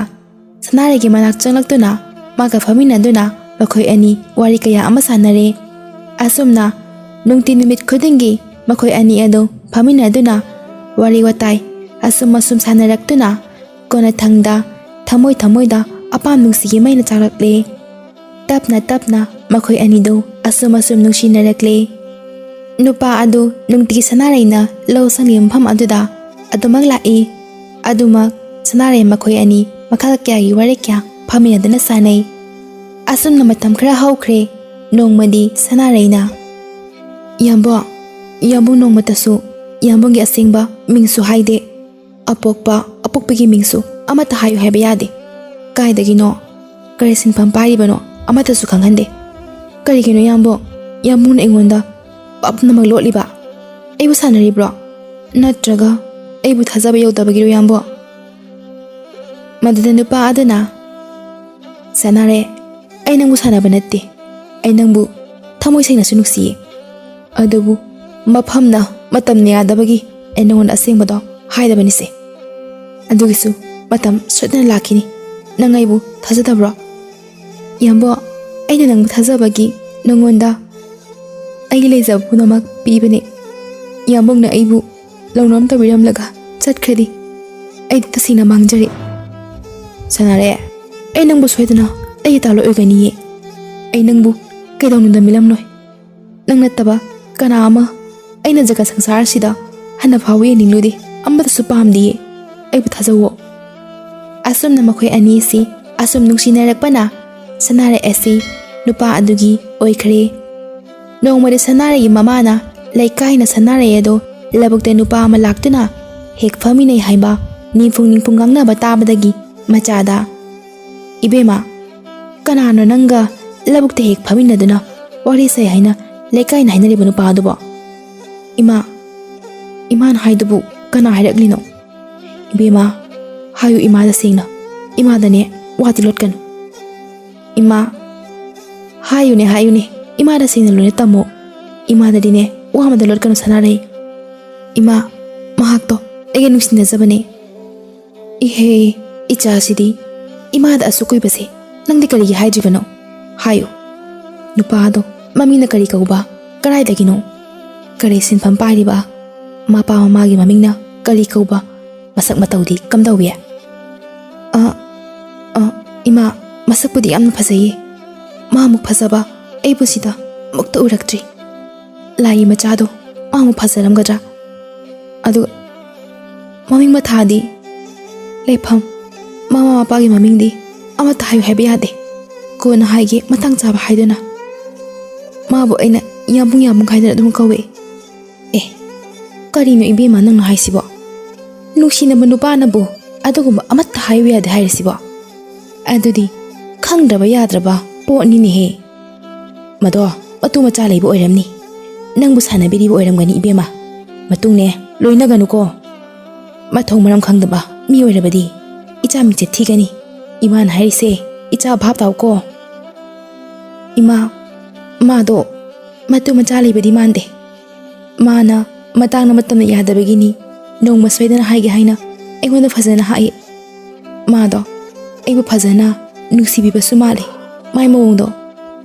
ꯁꯅꯥꯔꯩꯒꯤ ꯃꯅꯥꯛ ꯆꯪꯂꯛꯇꯨꯅ ꯃꯥꯒ ꯐꯝꯃꯤꯟꯅꯗꯨꯅ ꯃꯈꯣꯏ ꯑꯅꯤ ꯋꯥꯔꯤ ꯀꯌꯥ ꯑꯃ ꯁꯥꯟꯅꯔꯦ꯫ ꯑꯁꯨꯝꯅ ꯅꯨꯡꯇꯤ ꯅꯨꯃꯤꯠ ꯈꯨꯗꯤꯡꯒꯤ ꯃꯈꯣꯏ ꯑꯅꯤ ꯑꯗꯨ ꯐꯝꯃꯤꯟꯅꯗꯨꯅ ꯋꯥꯔꯤ ꯋꯥꯇꯥꯏ ꯑꯁꯨꯝ ꯑꯁꯨꯝ ꯁꯥꯟꯅꯔꯛꯇꯨꯅ ꯀꯣꯟꯅꯊꯪꯗ ꯊꯃꯣꯏ ꯊꯃꯣꯏꯗ ꯑꯄꯥꯝ ꯅꯨꯡꯁꯤꯒꯤ ꯃꯩꯅ ꯆꯥꯛꯂꯛꯂꯦ꯫ ꯇꯞꯅ ꯇꯞꯅ ꯃꯈꯣꯏ ꯑꯅꯤꯗꯨ ꯑꯁꯨꯝ ꯑꯁꯨꯝ ꯅꯨꯡꯁꯤꯅꯔꯛꯂꯦ꯫ ꯅꯨꯄꯥ ꯑꯗꯨ ꯅꯨꯡꯇꯤꯒꯤ ꯁꯅꯥꯔꯩꯅ ꯂꯧ ꯁꯪꯒꯤ ꯃꯐꯝ ꯑꯗꯨꯗ ꯑꯗꯨꯃꯛ ꯂꯥꯛꯏ꯫ ꯑꯗꯨꯃꯛ ꯁꯅꯥꯔꯩ ꯃꯈꯣꯏ ꯑꯅꯤ ꯃꯈꯜ ꯀꯌꯥꯒꯤ ꯋꯥꯔꯤ ꯀꯌꯥ ꯐꯝꯃꯤꯟꯅꯗꯨꯅ ꯁꯥꯟꯅꯩ꯫ ꯑꯁꯨꯝꯅ ꯃꯇꯝ ꯈꯔ ꯍꯧꯈ꯭ꯔꯦ꯫ ꯅꯣꯡꯃꯗꯤ ꯁꯅꯥꯔꯩꯅ, "ꯏꯌꯥꯝꯕꯣ, ꯏꯌꯥꯝꯕꯨ ꯅꯣꯡꯃꯇꯁꯨ ꯏꯌꯥꯝꯕꯨꯡꯒꯤ ꯑꯁꯦꯡꯕ ꯃꯤꯡꯁꯨ ꯍꯥꯏꯗꯦ꯫ ꯑꯄꯣꯛꯄ ꯑꯄꯣꯛꯄꯒꯤ ꯃꯤꯡꯁꯨ ꯑꯃꯠꯇ ꯍꯥꯏꯌꯨ ꯍꯥꯏꯕ ꯌꯥꯗꯦ꯫ ꯀꯥꯏꯗꯒꯤꯅꯣ? ꯀꯔꯤ ꯁꯤꯟꯐꯝ ꯄꯥꯏꯔꯤꯕꯅꯣ? ꯑꯃꯠꯇꯁꯨ ꯈꯪꯍꯟꯗꯦ꯫ ꯀꯔꯤꯒꯤꯅꯣ ꯏꯌꯥꯝꯕꯣ? ꯏꯌꯥꯝꯕꯨꯡꯅ ꯑꯩꯉꯣꯟꯗ ꯄꯥꯞ ꯄꯨꯝꯅꯃꯛ ꯂꯣꯠꯂꯤꯕ? ꯑꯩꯕꯨ ꯁꯥꯟꯅꯔꯤꯕ꯭ꯔꯣ? ꯅꯠꯇ꯭ꯔꯒ ꯑꯩꯕꯨ ꯊꯥꯖꯕ ꯌꯧꯗꯕꯒꯤꯔꯣ ꯏꯌꯥꯝꯕꯣ?" ꯃꯗꯨꯗ ꯅꯨꯄꯥ ꯑꯗꯨꯅ, "ꯁꯅꯥꯔꯦ, ꯑꯩ ꯅꯪꯕꯨ ꯁꯥꯟꯅꯕ ꯅꯠꯇꯦ꯫ ꯑꯩ ꯅꯪꯕꯨ ꯊꯃꯣꯏ ꯁꯦꯡꯅꯁꯨ ꯅꯨꯡꯁꯤꯌꯦ꯫ ꯑꯗꯨꯕꯨ ꯃꯐꯝꯅ, ꯃꯇꯝꯅ ꯌꯥꯗꯕꯒꯤ ꯑꯩ ꯅꯉꯣꯟꯗ ꯑꯁꯦꯡꯕꯗꯣ ꯍꯥꯏꯗꯕꯅꯤꯁꯦ꯫ ꯑꯗꯨꯒꯤꯁꯨ ꯃꯇꯝ ꯁꯣꯏꯗꯅ ꯂꯥꯛꯈꯤꯅꯤ꯫ ꯅꯪ ꯑꯩꯕꯨ ꯊꯥꯖꯗꯕ꯭ꯔꯣ?" "ꯏꯌꯥꯝꯕꯣ, ꯑꯩꯅ ꯅꯪꯕꯨ ꯊꯥꯖꯕꯒꯤ ꯅꯉꯣꯟꯗ ꯑꯩꯒꯤ ꯂꯩꯖꯕ ꯄꯨꯝꯅꯃꯛ ꯄꯤꯕꯅꯤ꯫ ꯏꯌꯥꯝꯕꯨꯡꯅ ꯑꯩꯕꯨ ꯂꯧꯅꯝ ꯇꯧꯕꯤꯔꯝꯂꯒ ꯆꯠꯈ꯭ꯔꯗꯤ ꯑꯩꯗꯤ ꯇꯁꯦꯡꯅ ꯃꯥꯡꯖꯔꯦ꯫ ꯁꯅꯥꯔꯦ, ꯑꯩ ꯅꯪꯕꯨ ꯁꯣꯏꯗꯅ ꯑꯩꯒꯤ ꯇꯥꯂꯣꯏ ꯑꯣꯏꯒꯅꯤꯌꯦ꯫ ꯑꯩ ꯅꯪꯕꯨ ꯀꯩꯗꯧꯅꯨꯡꯗ ꯃꯤꯂꯝꯂꯣꯏ꯫ ꯅꯪ ꯅꯠꯇꯕ ꯀꯅꯥ ꯑꯃ ꯑꯩꯅ ꯖꯒꯠ ꯁꯪꯁꯥꯔꯁꯤꯗ ꯍꯟꯅ ꯐꯥꯎꯕ ꯌꯦꯡꯅꯤꯡꯂꯨꯗꯦ꯫ ꯑꯃꯠꯇꯁꯨ ꯄꯥꯝꯗꯤꯌꯦ꯫ ꯑꯩꯕꯨ ꯊꯥꯖꯧꯋꯣ"꯫ ꯑꯁꯨꯝꯅ ꯃꯈꯣꯏ ꯑꯅꯤꯁꯤ ꯑꯁꯨꯝ ꯅꯨꯡꯁꯤꯅꯔꯛꯄꯅ ꯁꯅꯥꯔꯩ ꯑꯁꯤ ꯅꯨꯄꯥ ꯑꯗꯨꯒꯤ ꯑꯣꯏꯈ꯭ꯔꯦ꯫ ꯅꯣꯡꯃꯗꯤ ꯁꯅꯥꯔꯩꯒꯤ ꯃꯃꯥꯅ ꯂꯩꯀꯥꯏꯅ ꯁꯅꯥꯔꯩ ꯑꯗꯣ ꯂꯧꯕꯨꯛꯇ ꯅꯨꯄꯥ ꯑꯃ ꯂꯥꯛꯇꯨꯅ ꯍꯦꯛ ꯐꯝꯃꯤꯟꯅꯩ ꯍꯥꯏꯕ ꯅꯤꯡꯐꯨꯡ ꯅꯤꯡꯐꯨꯡ ꯉꯥꯡꯅꯕ ꯇꯥꯕꯗꯒꯤ ꯃꯆꯥꯗ, "ꯏꯕꯦꯝꯃ, ꯀꯅꯥꯅꯣ ꯅꯪꯒ ꯂꯧꯕꯨꯛꯇ ꯍꯦꯛ ꯐꯝꯃꯤꯟꯅꯗꯨꯅ ꯋꯥꯔꯤ ꯁꯥꯏ ꯍꯥꯏꯅ ꯂꯩꯀꯥꯏꯅ ꯍꯥꯏꯅꯔꯤꯕ ꯅꯨꯄꯥ ꯑꯗꯨꯕꯣ?" "ꯏꯃꯥ, ꯏꯃꯥꯅ ꯍꯥꯏꯗꯨꯕꯨ ꯀꯅꯥ ꯍꯥꯏꯔꯛꯂꯤꯅꯣ?" "ꯏꯕꯦꯝꯃ, ꯍꯥꯏꯌꯨ ꯏꯃꯥꯗ ꯁꯦꯡꯅ꯫ ꯏꯃꯥꯗꯅꯦ ꯋꯥꯗꯤ ꯂꯣꯠꯀꯅꯨ꯫" "ꯏꯃꯥ, ꯍꯥꯏꯌꯨꯅꯦ, ꯍꯥꯏꯌꯨꯅꯦ꯫ ꯏꯃꯥꯗ ꯁꯦꯡꯅ ꯂꯣꯏꯅ ꯇꯝꯃꯣ꯫ ꯏꯃꯥꯗꯗꯤꯅꯦ ꯋꯥ ꯑꯃꯗ ꯂꯣꯠꯀꯅꯨ ꯁꯅꯥꯔꯩ꯫ ꯏꯃꯥ, ꯃꯍꯥꯛꯇꯣ ꯑꯩꯒ ꯅꯨꯡꯁꯤꯅꯖꯕꯅꯦ꯫" "ꯏꯍꯦ, ꯏꯆꯥꯁꯤꯗꯤ ꯏꯃꯥꯗ ꯑꯁꯨꯛ ꯀꯨꯏꯕꯁꯦ ꯅꯪꯗꯤ ꯀꯔꯤꯒꯤ ꯍꯥꯏꯗ꯭ꯔꯤꯕꯅꯣ? ꯍꯥꯏꯌꯨ꯫ ꯅꯨꯄꯥꯗꯣ ꯃꯃꯤꯡꯅ ꯀꯔꯤ ꯀꯧꯕ? ꯀꯗꯥꯏꯗꯒꯤꯅꯣ? ꯀꯔꯤ ꯁꯤꯟꯐꯝ ꯄꯥꯏꯔꯤꯕ? ꯃꯄꯥ ꯃꯃꯥꯒꯤ ꯃꯃꯤꯡꯅ ꯀꯔꯤ ꯀꯧꯕ? ꯃꯁꯛ ꯃꯇꯧꯗꯤ ꯀꯝꯗꯧꯏ?" "ꯑ, ꯑ, ꯏꯃꯥ, ꯃꯁꯛꯄꯨꯗꯤ ꯌꯥꯝꯅ ꯐꯖꯩꯌꯦ꯫ ꯃꯥꯃꯨꯛ ꯐꯖꯕ ꯑꯩ ꯄꯨꯟꯁꯤꯗ ꯑꯃꯨꯛꯇ ꯎꯔꯛꯇ꯭ꯔꯤ꯫ ꯂꯥꯏꯒꯤ ꯃꯆꯥꯗꯣ ꯃꯥꯃꯨꯛ ꯐꯖꯔꯝꯒꯗ꯭ꯔꯥ? ꯑꯗꯨꯒ ꯃꯃꯤꯡ ꯃꯊꯥꯗꯤ, ꯂꯩꯐꯝ, ꯃꯃꯥ ꯃꯄꯥꯒꯤ ꯃꯃꯤꯡꯗꯤ ꯑꯃꯠꯇ ꯍꯥꯏꯌꯨ ꯍꯥꯏꯕ ꯌꯥꯗꯦ꯫ ꯀꯣꯟꯅ ꯍꯥꯏꯒꯦ, ꯃꯇꯥꯡ ꯆꯥꯕ ꯍꯥꯏꯗꯨꯅ꯫ ꯃꯥꯕꯨ ꯑꯩꯅ ꯌꯥꯝꯕꯨꯡ ꯌꯥꯝꯕꯨꯡ ꯍꯥꯏꯗꯨꯅ ꯑꯗꯨꯝ ꯀꯧꯏ꯫" "ꯑꯦ, ꯀꯔꯤꯅꯣ ꯏꯕꯦꯝꯃ ꯅꯪꯅ ꯍꯥꯏꯁꯤꯕꯣ? ꯅꯨꯡꯁꯤꯅꯕ ꯅꯨꯄꯥꯅꯕꯨ ꯑꯗꯨꯒꯨꯝꯕ ꯑꯃꯠꯇ ꯍꯥꯏꯌꯨ ꯌꯥꯗꯦ ꯍꯥꯏꯔꯤꯁꯤꯕꯣ? ꯑꯗꯨꯗꯤ ꯈꯪꯗ꯭ꯔꯕ ꯌꯥꯗ꯭ꯔꯕ ꯄꯣꯠꯅꯤꯅꯦꯍꯦ꯫ ꯃꯗꯣ ꯃꯇꯨ ꯃꯆꯥ ꯂꯩꯕ ꯑꯣꯏꯔꯝꯅꯤ꯫ ꯅꯪꯕꯨ ꯁꯥꯟꯅꯕꯤꯔꯤꯕ ꯑꯣꯏꯔꯝꯒꯅꯤ ꯏꯕꯦꯝꯃ꯫ ꯃꯇꯨꯡꯅꯦ ꯂꯣꯏꯅꯒꯅꯨꯀꯣ꯫ ꯃꯊꯧ ꯃꯔꯝ ꯈꯪꯗꯕ ꯃꯤ ꯑꯣꯏꯔꯕꯗꯤ ꯏꯆꯥ ꯃꯤꯡꯆꯠ ꯊꯤꯒꯅꯤ꯫ ꯏꯃꯥꯅ ꯍꯥꯏꯔꯤꯁꯦ ꯏꯆꯥ ꯚꯥꯞ ꯇꯥꯎꯀꯣ꯫" "ꯏꯃꯥ, ꯃꯥꯗꯣ ꯃꯇꯨ ꯃꯆꯥ ꯂꯩꯕꯗꯤ ꯃꯥꯟꯗꯦ꯫ ꯃꯥꯅ ꯃꯇꯥꯡꯅ ꯃꯇꯝꯅ ꯌꯥꯗꯕꯒꯤꯅꯤ꯫ ꯅꯣꯡꯃ ꯁꯣꯏꯗꯅ ꯍꯥꯏꯒꯦ ꯍꯥꯏꯅ ꯑꯩꯉꯣꯟꯗ ꯐꯖꯅ ꯍꯥꯏ꯫ ꯃꯥꯗꯣ ꯑꯩꯕꯨ ꯐꯖꯅ ꯅꯨꯡꯁꯤꯕꯤꯕꯁꯨ ꯃꯥꯜꯂꯤ꯫ ꯃꯥꯏ ꯃꯑꯣꯡꯗꯣ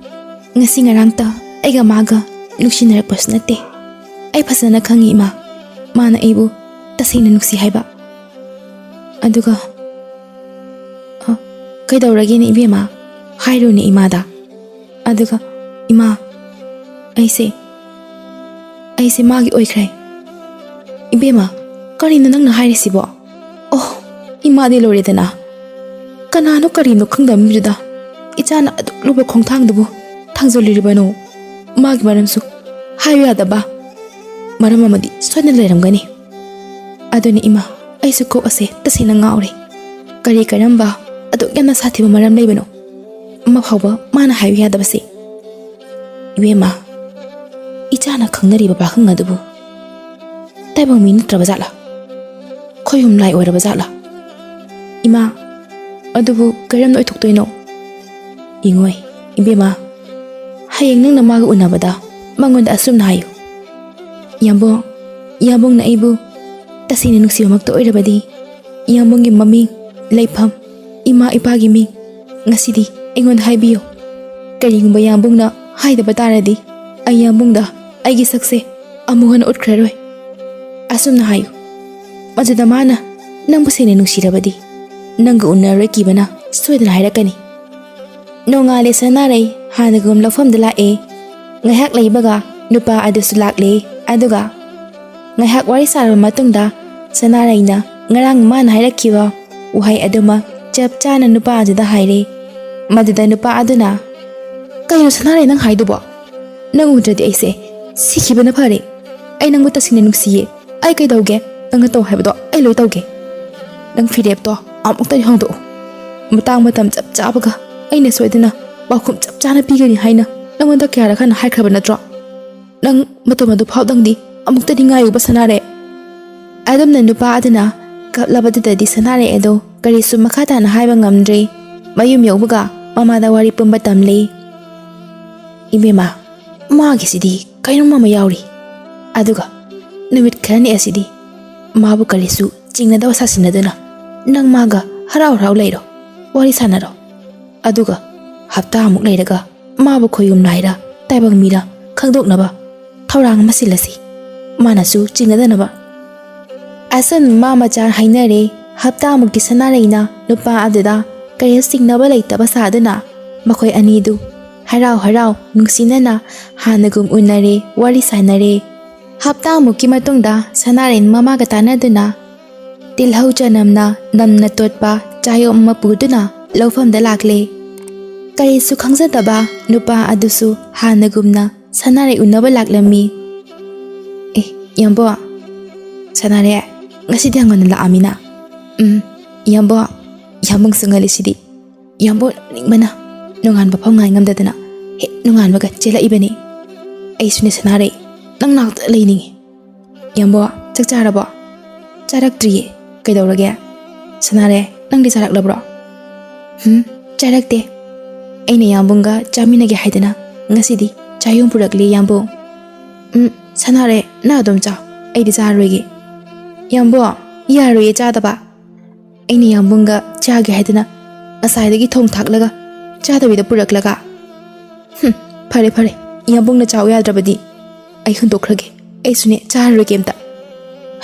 ꯉꯁꯤ ꯉꯔꯥꯡꯇ ꯑꯩꯒ ꯃꯥꯒ ꯅꯨꯡꯁꯤꯅꯔꯛꯄꯁꯨ ꯅꯠꯇꯦ꯫ ꯑꯩ ꯐꯖꯅ ꯈꯪꯉꯤ ꯏꯃꯥ, ꯃꯥꯅ ꯑꯩꯕꯨ ꯇꯁꯦꯡꯅ ꯅꯨꯡꯁꯤ ꯍꯥꯏꯕ꯫" ꯑꯗꯨꯒ, "ꯑ, ꯀꯩꯗꯧꯔꯒꯦꯅꯦ ꯏꯕꯦꯝꯃ? ꯍꯥꯏꯔꯨꯅꯦ ꯏꯃꯥꯗ꯫" ꯑꯗꯨꯒ, "ꯏꯃꯥ, ꯑꯩꯁꯦ, ꯑꯩꯁꯦ ꯃꯥꯒꯤ ꯑꯣꯏꯈ꯭ꯔꯦ꯫" "ꯏꯕꯦꯝꯃ, ꯀꯔꯤꯅꯣ ꯅꯪꯅ ꯍꯥꯏꯔꯤꯁꯤꯕꯣ? ꯑꯣ, ꯏꯃꯥꯗꯤ ꯂꯣꯏꯔꯦꯗꯅ꯫ ꯀꯅꯥꯅꯣ ꯀꯔꯤꯅꯣ ꯈꯪꯗꯕ ꯃꯤꯗꯨꯗ ꯏꯆꯥꯅ ꯑꯗꯨꯛ ꯂꯨꯕ ꯈꯣꯡꯊꯥꯡꯗꯨꯕꯨ ꯊꯥꯡꯖꯜꯂꯨꯔꯤꯕꯅꯣ? ꯃꯥꯒꯤ ꯃꯔꯝꯁꯨ ꯍꯥꯏꯌꯨ ꯌꯥꯗꯕ ꯃꯔꯝ ꯑꯃꯗꯤ ꯁꯣꯏꯗꯅ ꯂꯩꯔꯝꯒꯅꯤ꯫ ꯑꯗꯨꯅꯤ ꯏꯃꯥ, ꯑꯩꯁꯨ ꯀꯣꯛ ꯑꯁꯦ ꯇꯁꯦꯡꯅ ꯉꯥꯎꯔꯦ꯫ ꯀꯔꯤ ꯀꯔꯝꯕ ꯑꯗꯨꯛ ꯌꯥꯝꯅ ꯁꯥꯊꯤꯕ ꯃꯔꯝ ꯂꯩꯕꯅꯣ ꯑꯃ ꯐꯥꯎꯕ ꯃꯥꯅ ꯍꯥꯏꯌꯨ ꯌꯥꯗꯕꯁꯦ? ꯏꯕꯦꯝꯃ, ꯏꯆꯥꯅ ꯈꯪꯅꯔꯤꯕ ꯄꯥꯈꯪ ꯑꯗꯨꯕꯨ ꯇꯥꯏꯕꯪ ꯃꯤ ꯅꯠꯇ꯭ꯔꯕ ꯖꯥꯠꯂꯥ? ꯈꯣꯏꯍꯨꯝ ꯂꯥꯏ ꯑꯣꯏꯔꯕ ꯖꯥꯠꯂꯥ? ꯏꯃꯥ, ꯑꯗꯨꯕꯨ ꯀꯔꯝꯅ ꯑꯣꯏꯊꯣꯛꯇꯣꯏꯅꯣ? ꯌꯦꯡꯉꯣꯏ, ꯏꯕꯦꯝꯃ, ꯍꯌꯦꯡ ꯅꯪꯅ ꯃꯥꯒ ꯎꯅꯕꯗ ꯃꯉꯣꯟꯗ ꯑꯁꯨꯝꯅ ꯍꯥꯏꯌꯨ, "ꯌꯥꯝꯕꯨꯡ, ꯌꯥꯝꯕꯨꯡꯅ ꯑꯩꯕꯨ ꯇꯁꯦꯡꯅ ꯅꯨꯡꯁꯤꯕꯃꯛꯇ ꯑꯣꯏꯔꯕꯗꯤ, ꯌꯥꯝꯕꯨꯡꯒꯤ ꯃꯃꯤꯡ, ꯂꯩꯐꯝ, ꯏꯃꯥ ꯏꯄꯥꯒꯤ ꯃꯤꯡ ꯉꯁꯤꯗꯤ ꯑꯩꯉꯣꯟꯗ ꯍꯥꯏꯕꯤꯌꯨ꯫ ꯀꯔꯤꯒꯨꯝꯕ ꯌꯥꯝꯕꯨꯡꯅ ꯍꯥꯏꯗꯕ ꯇꯥꯔꯗꯤ, ꯑꯩ ꯌꯥꯝꯕꯨꯡꯗ ꯑꯩꯒꯤ ꯁꯛꯁꯦ ꯑꯃꯨꯛ ꯍꯟꯅ ꯎꯠꯈ꯭ꯔꯔꯣꯏ"꯫ ꯑꯁꯨꯝꯅ ꯍꯥꯏꯌꯨ꯫ ꯃꯗꯨꯗ ꯃꯥꯅ ꯅꯪꯕꯨ ꯁꯦꯡꯅ ꯅꯨꯡꯁꯤꯔꯕꯗꯤ, ꯅꯪꯒ ꯎꯅꯔꯔꯣꯏ ꯀꯤꯕꯅ ꯁꯣꯏꯗꯅ ꯍꯥꯏꯔꯛꯀꯅꯤ꯫ ꯅꯣꯡꯉꯥꯜꯂꯦ ꯁꯅꯥꯔꯩ ꯍꯥꯟꯅꯒꯨꯝ ꯂꯧꯐꯝꯗ ꯂꯥꯛꯑꯦ꯫ ꯉꯥꯏꯍꯥꯛ ꯂꯩꯕꯒ ꯅꯨꯄꯥ ꯑꯗꯨꯁꯨ ꯂꯥꯛꯂꯦ꯫ ꯑꯗꯨꯒ ꯉꯥꯏꯍꯥꯛ ꯋꯥꯔꯤ ꯁꯥꯔꯕ ꯃꯇꯨꯡꯗ ꯁꯅꯥꯔꯩꯅ ꯉꯔꯥꯡ ꯃꯥꯅ ꯍꯥꯏꯔꯛꯈꯤꯕ ꯋꯥꯍꯩ ꯑꯗꯨꯃꯛ ꯆꯞ ꯆꯥꯅ ꯅꯨꯄꯥ ꯑꯗꯨꯗ ꯍꯥꯏꯔꯦ꯫ ꯃꯗꯨꯗ ꯅꯨꯄꯥ ꯑꯗꯨꯅ, "ꯀꯩꯅꯣ ꯁꯅꯥꯔꯩ ꯅꯪ ꯍꯥꯏꯗꯨꯕꯣ? ꯅꯪ ꯎꯗ꯭ꯔꯗꯤ ꯑꯩꯁꯦ ꯁꯤꯈꯤꯕꯅ ꯐꯔꯦ꯫ ꯑꯩ ꯅꯪꯕꯨ ꯇꯁꯦꯡꯅ ꯅꯨꯡꯁꯤꯌꯦ꯫ ꯑꯩ ꯀꯩꯗꯧꯒꯦ? ꯅꯪꯅ ꯇꯧ ꯍꯥꯏꯕꯗꯣ ꯑꯩ ꯂꯣꯏ ꯇꯧꯒꯦ꯫ ꯅꯪ ꯐꯤꯔꯦꯞꯇꯣ ꯑꯃꯨꯛꯇꯗꯤ ꯍꯣꯡꯗꯣꯛꯑꯣ꯫ ꯃꯇꯥꯡ ꯃꯇꯝ ꯆꯞ ꯆꯥꯕꯒ ꯑꯩꯅ ꯁꯣꯏꯗꯅ ꯄꯥꯎꯈꯨꯝ ꯆꯞ ꯆꯥꯅ ꯄꯤꯒꯅꯤ ꯍꯥꯏꯅ ꯅꯪꯉꯣꯟꯗ ꯀꯌꯥꯔꯛ ꯍꯟꯅ ꯍꯥꯏꯈ꯭ꯔꯕ ꯅꯠꯇ꯭ꯔꯣ? ꯅꯪ ꯃꯇꯝ ꯑꯗꯨ ꯐꯥꯎꯗꯪꯗꯤ ꯑꯃꯨꯛꯇꯗꯤ ꯉꯥꯏꯌꯨꯕ ꯁꯅꯥꯔꯩ"꯫ ꯑꯗꯨꯝꯅ ꯅꯨꯄꯥ ꯑꯗꯨꯅ ꯀꯞꯂꯕꯗꯨꯗꯗꯤ ꯁꯅꯥꯔꯩ ꯑꯗꯣ ꯀꯔꯤꯁꯨ ꯃꯈꯥ ꯇꯥꯅ ꯍꯥꯏꯕ ꯉꯝꯗ꯭ꯔꯦ꯫ ꯃꯌꯨꯝ ꯌꯧꯕꯒ ꯃꯃꯥꯗ ꯋꯥꯔꯤ ꯄꯨꯝꯕ ꯇꯝꯂꯦ꯫ "ꯏꯕꯦꯝꯃ, ꯃꯥꯒꯤꯁꯤꯗꯤ ꯀꯩꯅꯣꯝ ꯑꯃ ꯌꯥꯎꯔꯤ꯫ ꯑꯗꯨꯒ ꯅꯨꯃꯤꯠ ꯈꯔꯅꯤ ꯑꯁꯤꯗꯤ ꯃꯥꯕꯨ ꯀꯔꯤꯁꯨ ꯆꯤꯡꯅꯗꯕ ꯁꯥꯁꯤꯟꯅꯗꯨꯅ ꯅꯪ ꯃꯥꯒ ꯍꯔꯥꯎ ꯍꯔꯥꯎ ꯂꯩꯔꯣ, ꯋꯥꯔꯤ ꯁꯥꯟꯅꯔꯣ꯫ ꯑꯗꯨꯒ ꯍꯞꯇꯥꯃꯨꯛ ꯂꯩꯔꯒ ꯃꯥꯕꯨ ꯈꯣꯏꯌꯨꯝ ꯂꯥꯏꯔ ꯇꯥꯏꯕꯪ ꯃꯤꯔ ꯈꯪꯗꯣꯛꯅꯕ ꯊꯧꯔꯥꯡ ꯑꯃ ꯁꯤꯜꯂꯁꯤ, ꯃꯥꯅꯁꯨ ꯆꯤꯡꯅꯗꯅꯕ"꯫ ꯑꯁꯨꯝ ꯃꯥ ꯃꯆꯥ ꯍꯥꯏꯅꯔꯦ꯫ ꯍꯞꯇꯥꯃꯨꯛꯀꯤ ꯁꯅꯥꯔꯩꯅ ꯅꯨꯄꯥ ꯑꯗꯨꯗ ꯀꯔꯤꯁꯨ ꯆꯤꯡꯅꯕ ꯂꯩꯇꯕ ꯁꯥꯗꯨꯅ ꯃꯈꯣꯏ ꯑꯅꯤꯗꯨ ꯍꯔꯥꯎ ꯍꯔꯥꯎ ꯅꯨꯡꯁꯤꯅꯅ ꯍꯥꯟꯅꯒꯨꯝ ꯎꯅꯔꯦ, ꯋꯥꯔꯤ ꯁꯥꯟꯅꯔꯦ꯫ ꯍꯞꯇꯥꯃꯨꯛꯀꯤ ꯃꯇꯨꯡꯗ ꯁꯅꯥꯔꯩꯅ ꯃꯃꯥꯒ ꯇꯥꯟꯅꯗꯨꯅ ꯇꯤꯜꯍꯧ ꯆꯅꯝꯅ ꯅꯝꯅ ꯇꯣꯠꯄ ꯆꯥꯌꯣꯝ ꯑꯃ ꯄꯨꯗꯨꯅ ꯂꯧꯐꯝꯗ ꯂꯥꯛꯂꯦ꯫ ꯀꯔꯤꯁꯨ ꯈꯪꯖꯗꯕ ꯅꯨꯄꯥ ꯑꯗꯨꯁꯨ ꯍꯥꯟꯅꯒꯨꯝꯅ ꯁꯅꯥꯔꯩ ꯎꯅꯕ ꯂꯥꯛꯂꯝꯃꯤ꯫ "ꯑꯦ, ꯏꯌꯥꯝꯕꯣ, ꯁꯅꯥꯔꯩ, ꯉꯁꯤꯗꯤ ꯌꯥꯝ ꯉꯟꯅ ꯂꯥꯛꯑꯝꯃꯤꯅ?" "ꯎꯝ, ꯏꯌꯥꯝꯕꯣ, ꯏꯌꯥꯝꯕꯨꯡꯁꯨ ꯉꯜꯂꯤꯁꯤꯗꯤ꯫ ꯏꯌꯥꯝꯕꯣ ꯅꯣꯛꯅꯤꯡꯕꯅ ꯅꯣꯡꯉꯥꯟꯕ ꯐꯥꯎ ꯉꯥꯏ ꯉꯝꯗꯗꯅ ꯍꯦꯛ ꯅꯣꯡꯉꯥꯟꯕꯒ ꯆꯦꯜꯂꯛꯏꯕꯅꯤ꯫ ꯑꯩꯁꯨꯅꯦ ꯁꯅꯥꯔꯩ, ꯅꯪ ꯅꯥꯛꯇ ꯂꯩꯅꯤꯡꯉꯤ꯫ ꯏꯌꯥꯝꯕꯣ, ꯆꯥꯛ ꯆꯥꯔꯕꯣ?" "ꯆꯥꯔꯛꯇ꯭ꯔꯤꯌꯦ꯫ ꯀꯩꯗꯧꯔꯒꯦ?" "ꯁꯅꯥꯔꯩ, ꯅꯪꯗꯤ ꯆꯥꯔꯛꯂꯕ꯭ꯔꯣ?" "ꯍꯨꯝ, ꯆꯥꯔꯛꯇꯦ꯫ ꯑꯩꯅ ꯏꯌꯥꯝꯕꯨꯡꯒ ꯆꯥꯃꯤꯟꯅꯒꯦ ꯍꯥꯏꯗꯅ ꯉꯁꯤꯗꯤ ꯆꯥꯌꯣꯝ ꯄꯨꯔꯛꯂꯤ ꯏꯌꯥꯝꯕꯨꯡ꯫ ꯎꯝ, ꯁꯅꯥꯔꯩ, ꯅꯪ ꯑꯗꯨꯝ ꯆꯥꯎ꯫ ꯑꯩꯗꯤ ꯆꯥꯔꯣꯏꯒꯦ꯫" "ꯏꯌꯥꯝꯕꯣ, ꯌꯥꯔꯣꯏꯌꯦ ꯆꯥꯗꯕ꯫ ꯑꯩꯅ ꯏꯌꯥꯝꯕꯨꯡꯒ ꯆꯥꯒꯦ ꯍꯥꯏꯗꯅ ꯉꯁꯥꯏꯗꯒꯤ ꯊꯣꯡ ꯊꯥꯛꯂꯒ ꯆꯥꯗꯕꯤꯗ ꯄꯨꯔꯛꯂꯒ꯫" "ꯍꯨꯝ, ꯐꯔꯦ ꯐꯔꯦ, ꯏꯌꯥꯝꯕꯨꯡꯅ ꯆꯥꯎ ꯌꯥꯗ꯭ꯔꯕꯗꯤ ꯑꯩ ꯍꯨꯟꯗꯣꯛꯈ꯭ꯔꯒꯦ꯫ ꯑꯩꯁꯨꯅꯦ ꯆꯥꯔꯔꯣꯏ ꯀꯩꯝꯇ꯫"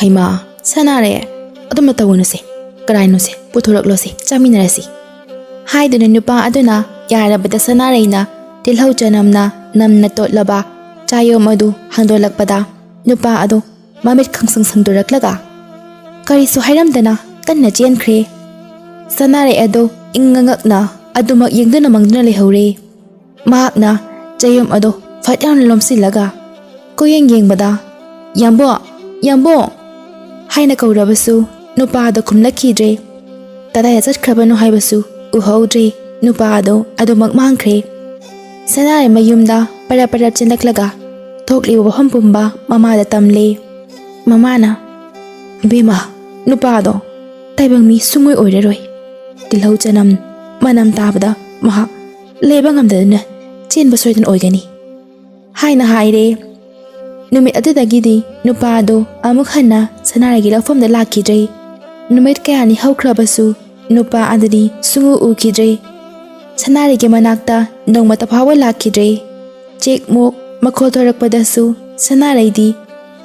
"ꯍꯩꯃꯥ, ꯁꯅꯥꯔꯩ, ꯑꯗꯨꯝꯅ ꯇꯧꯒꯅꯨꯁꯦ꯫ ꯀꯔꯥꯏꯅꯣꯁꯦ? ꯄꯨꯊꯣꯔꯛꯂꯣꯁꯦ, ꯆꯥꯃꯤꯟꯅꯔꯁꯤ꯫" ꯍꯥꯏꯗꯨꯅ ꯅꯨꯄꯥ ꯑꯗꯨꯅ ꯌꯥꯔꯕꯗ ꯁꯅꯥꯔꯩꯅ ꯇꯤꯜꯍꯧ ꯆꯅꯝꯅ ꯅꯝꯅ ꯇꯣꯠꯂꯕ ꯆꯥꯌꯣꯝ ꯑꯗꯨ ꯍꯥꯡꯗꯣꯛꯂꯛꯄꯗ ꯅꯨꯄꯥ ꯑꯗꯨ ꯃꯃꯤꯠ ꯈꯪꯁꯪ ꯁꯪꯗꯣꯔꯛꯂꯒ ꯀꯔꯤꯁꯨ ꯍꯥꯏꯔꯝꯗꯅ ꯀꯟꯅ ꯆꯦꯟꯈ꯭ꯔꯦ꯫ ꯁꯅꯥꯔꯩ ꯑꯗꯨ ꯏꯪꯉ ꯉꯛꯅ ꯑꯗꯨꯃꯛ ꯌꯦꯡꯗꯨꯅ ꯃꯪꯗꯨꯅ ꯂꯩꯍꯧꯔꯦ꯫ ꯃꯍꯥꯛꯅ ꯆꯌꯣꯝ ꯑꯗꯨ ꯐꯠ ꯌꯥꯝꯅ ꯂꯣꯝꯁꯤꯜꯂꯒ ꯀꯣꯏꯌꯦꯡ ꯌꯦꯡꯕꯗ, "ꯌꯥꯝꯕꯣ! ꯌꯥꯝꯕꯣ!" ꯍꯥꯏꯅ ꯀꯧꯔꯕꯁꯨ ꯅꯨꯄꯥ ꯑꯗꯨ ꯈꯨꯝꯂꯛꯈꯤꯗ꯭ꯔꯦ꯫ ꯀꯗꯥꯏꯗ ꯆꯠꯈ꯭ꯔꯕꯅꯣ ꯍꯥꯏꯕꯁꯨ ꯎꯍꯧꯗ꯭ꯔꯦ꯫ ꯅꯨꯄꯥ ꯑꯗꯨ ꯑꯗꯨꯃꯛ ꯃꯥꯡꯈ꯭ꯔꯦ꯫ ꯁꯅꯥꯔꯩ ꯃꯌꯨꯝꯗ ꯄꯔꯞ ꯄꯔꯞ ꯆꯦꯜꯂꯛꯂꯒ ꯊꯣꯛꯂꯤꯕ ꯋꯥꯐꯝ ꯄꯨꯝꯕ ꯃꯃꯥꯗ ꯇꯝꯂꯦ꯫ ꯃꯃꯥꯅ, "ꯕꯦꯝꯃ, ꯅꯨꯄꯥꯗꯣ ꯇꯥꯏꯕꯪ ꯃꯤ ꯁꯨꯡꯑꯣꯏ ꯑꯣꯏꯔꯔꯣꯏ꯫ ꯇꯤꯜꯍꯧ ꯆꯅꯝ ꯃꯅꯝ ꯇꯥꯕꯗ ꯃꯍꯥꯛ ꯂꯩꯕ ꯉꯝꯗꯗꯨꯅ ꯆꯦꯟꯕ ꯁꯣꯏꯗꯅ ꯑꯣꯏꯒꯅꯤ" ꯍꯥꯏꯅ ꯍꯥꯏꯔꯦ꯫ ꯅꯨꯃꯤꯠ ꯑꯗꯨꯗꯒꯤꯗꯤ ꯅꯨꯄꯥ ꯑꯗꯨ ꯑꯃꯨꯛ ꯍꯟꯅ ꯁꯅꯥꯔꯩꯒꯤ ꯂꯧꯐꯝꯗ ꯂꯥꯛꯈꯤꯗ꯭ꯔꯦ꯫ ꯅꯨꯃꯤꯠ ꯀꯌꯥꯅꯤ ꯍꯧꯈ꯭ꯔꯕꯁꯨ ꯅꯨꯄꯥ ꯑꯗꯨꯗꯤ ꯁꯨꯡꯎ ꯎꯈꯤꯗ꯭ꯔꯦ꯫ ꯁꯅꯥꯔꯩꯒꯤ ꯃꯅꯥꯛꯇ ꯅꯣꯡꯃꯇ ꯐꯥꯎꯕ ꯂꯥꯛꯈꯤꯗ꯭ꯔꯦ꯫ ꯆꯦꯛ ꯃꯣꯛ ꯃꯈꯣꯜ ꯊꯣꯔꯛꯄꯗꯁꯨ ꯁꯅꯥꯔꯩꯗꯤ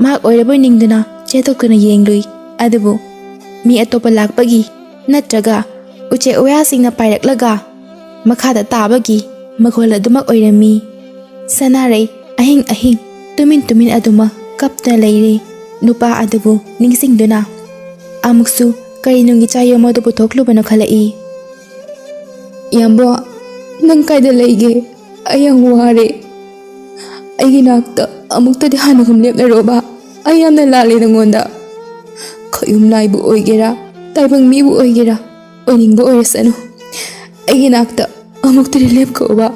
ꯃꯍꯥꯛ ꯑꯣꯏꯔꯕꯣꯏ ꯅꯤꯡꯗꯨꯅ ꯆꯦꯟꯊꯣꯛꯇꯨꯅ ꯌꯦꯡꯂꯨꯏ꯫ ꯑꯗꯨꯕꯨ ꯃꯤ ꯑꯇꯣꯞꯄ ꯂꯥꯛꯄꯒꯤ ꯅꯠꯇ꯭ꯔꯒ ꯎꯆꯦꯛ ꯋꯥꯌꯥꯁꯤꯡꯅ ꯄꯥꯏꯔꯛꯂꯒ ꯃꯈꯥꯗ ꯇꯥꯕꯒꯤ ꯃꯈꯣꯜ ꯑꯗꯨꯃꯛ ꯑꯣꯏꯔꯝꯃꯤ꯫ ꯁꯅꯥꯔꯩ ꯑꯍꯤꯡ ꯑꯍꯤꯡ ꯇꯨꯃꯤꯟ ꯇꯨꯃꯤꯟ ꯑꯗꯨꯃꯛ ꯀꯞꯇꯨꯅ ꯂꯩꯔꯦ, ꯅꯨꯄꯥ ꯑꯗꯨꯕꯨ ꯅꯤꯡꯁꯤꯡꯗꯨꯅ꯫ ꯑꯃꯨꯛꯁꯨ ꯀꯔꯤ ꯅꯨꯡꯒꯤ ꯆꯥꯌꯣꯝ ꯑꯗꯨ ꯄꯨꯊꯣꯛꯂꯨꯕꯅꯣ ꯈꯜꯂꯛꯏ꯫ "ꯏꯌꯥꯝꯕꯣ, ꯅꯪ ꯀꯥꯏꯗ ꯂꯩꯒꯦ? ꯑꯩ ꯌꯥꯝ ꯋꯥꯔꯦ꯫ ꯑꯩꯒꯤ ꯅꯥꯛꯇ ꯑꯃꯨꯛꯇꯗꯤ ꯍꯥꯟꯅꯒꯨꯝ ꯂꯦꯞꯂꯔꯣꯕ꯫ ꯑꯩ ꯌꯥꯝꯅ ꯂꯥꯜꯂꯦ ꯅꯪꯉꯣꯟꯗ꯫ ꯈꯣꯌꯨꯝ ꯂꯥꯏꯕꯨ ꯑꯣꯏꯒꯦꯔꯥ, ꯇꯥꯏꯕꯪ ꯃꯤꯕꯨ ꯑꯣꯏꯒꯦꯔꯥ, ꯑꯣꯏꯅꯤꯡꯕ ꯑꯣꯏꯔꯁꯅꯨ, ꯑꯩꯒꯤ ꯅꯥꯛꯇ ꯑꯃꯨꯛꯇꯗꯤ ꯂꯦꯞꯀꯣꯕ꯫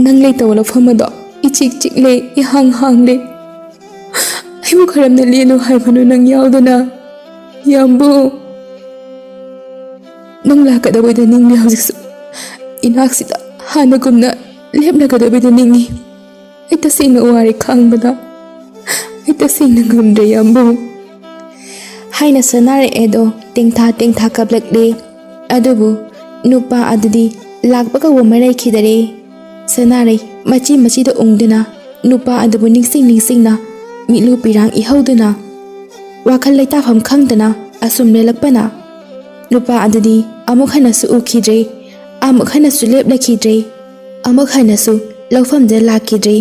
ꯅꯪ ꯂꯩꯇꯕ ꯂꯧꯐꯝ ꯑꯗꯣ ꯏꯆꯤꯛ ꯆꯤꯛꯂꯦ, ꯏꯍꯥꯡ ꯍꯥꯡꯂꯦ꯫ ꯑꯩꯕꯨ ꯈꯔꯝꯅ ꯂꯦꯜꯂꯨ ꯍꯥꯏꯕꯅꯣ ꯅꯪ ꯌꯥꯎꯗꯅ? ꯏꯌꯥꯝꯕꯨ, ꯅꯪ ꯂꯥꯛꯀꯗꯕꯩꯗ ꯅꯤꯡꯂꯦ ꯍꯧꯖꯤꯛꯁꯨ꯫ ꯏꯅꯥꯛꯁꯤꯗ ꯍꯥꯟꯅꯒꯨꯝꯅ ꯂꯦꯞꯂꯒꯗꯕꯩꯗ ꯅꯤꯡꯉꯤ꯫ ꯑꯩ ꯇꯁꯦꯡꯅ ꯋꯥꯔꯦ ꯈꯥꯡꯕꯗ꯫ ꯑꯩ ꯇꯁꯦꯡꯅ ꯉꯝꯗ꯭ꯔꯦ, ꯏꯌꯥꯝꯕꯨ," ꯍꯥꯏꯅ ꯁꯅꯥꯔꯩ ꯑꯗꯣ ꯇꯦꯡꯊꯥ ꯇꯦꯡꯊꯥ ꯀꯞꯂꯛꯂꯦ꯫ ꯑꯗꯨꯕꯨ ꯅꯨꯄꯥ ꯑꯗꯨꯗꯤ ꯂꯥꯛꯄꯒ ꯋꯥꯃ ꯂꯩꯈꯤꯗꯔꯦ꯫ ꯁꯅꯥꯔꯩ ꯃꯆꯤ ꯃꯆꯤꯗ ꯎꯪꯗꯨꯅ ꯅꯨꯄꯥ ꯑꯗꯨꯕꯨ ꯅꯤꯡꯁꯤꯡ ꯅꯤꯡꯁꯤꯡꯅ ꯃꯤꯠꯂꯨ ꯄꯤꯔꯥꯡ ꯏꯍꯧꯗꯨꯅ ꯋꯥꯈꯜ ꯂꯩꯇꯥꯐꯝ ꯈꯪꯗꯅ ꯑꯁꯨꯝ ꯂꯦꯜꯂꯛꯄꯅ ꯅꯨꯄꯥ ꯑꯗꯨꯗꯤ ꯑꯃꯨꯛ ꯍꯟꯅꯁꯨ ꯎꯈꯤꯗ꯭ꯔꯦ, ꯑꯃꯨꯛ ꯍꯟꯅꯁꯨ ꯂꯦꯞꯂꯛꯈꯤꯗ꯭ꯔꯦ, ꯑꯃꯨꯛ ꯍꯟꯅꯁꯨ ꯂꯧꯐꯝꯗ ꯂꯥꯛꯈꯤꯗ꯭ꯔꯦ꯫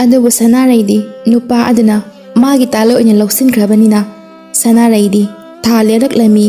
ꯑꯗꯨꯕꯨ ꯁꯅꯥꯔꯩꯗꯤ ꯅꯨꯄꯥ ꯑꯗꯨꯅ ꯃꯥꯒꯤ ꯇꯥꯂꯣ ꯑꯣꯏꯅ ꯂꯧꯁꯤꯟꯈ꯭ꯔꯕꯅꯤꯅ ꯁꯅꯥꯔꯩꯗꯤ ꯊꯥ ꯂꯦꯜꯂꯛꯂꯝꯃꯤ꯫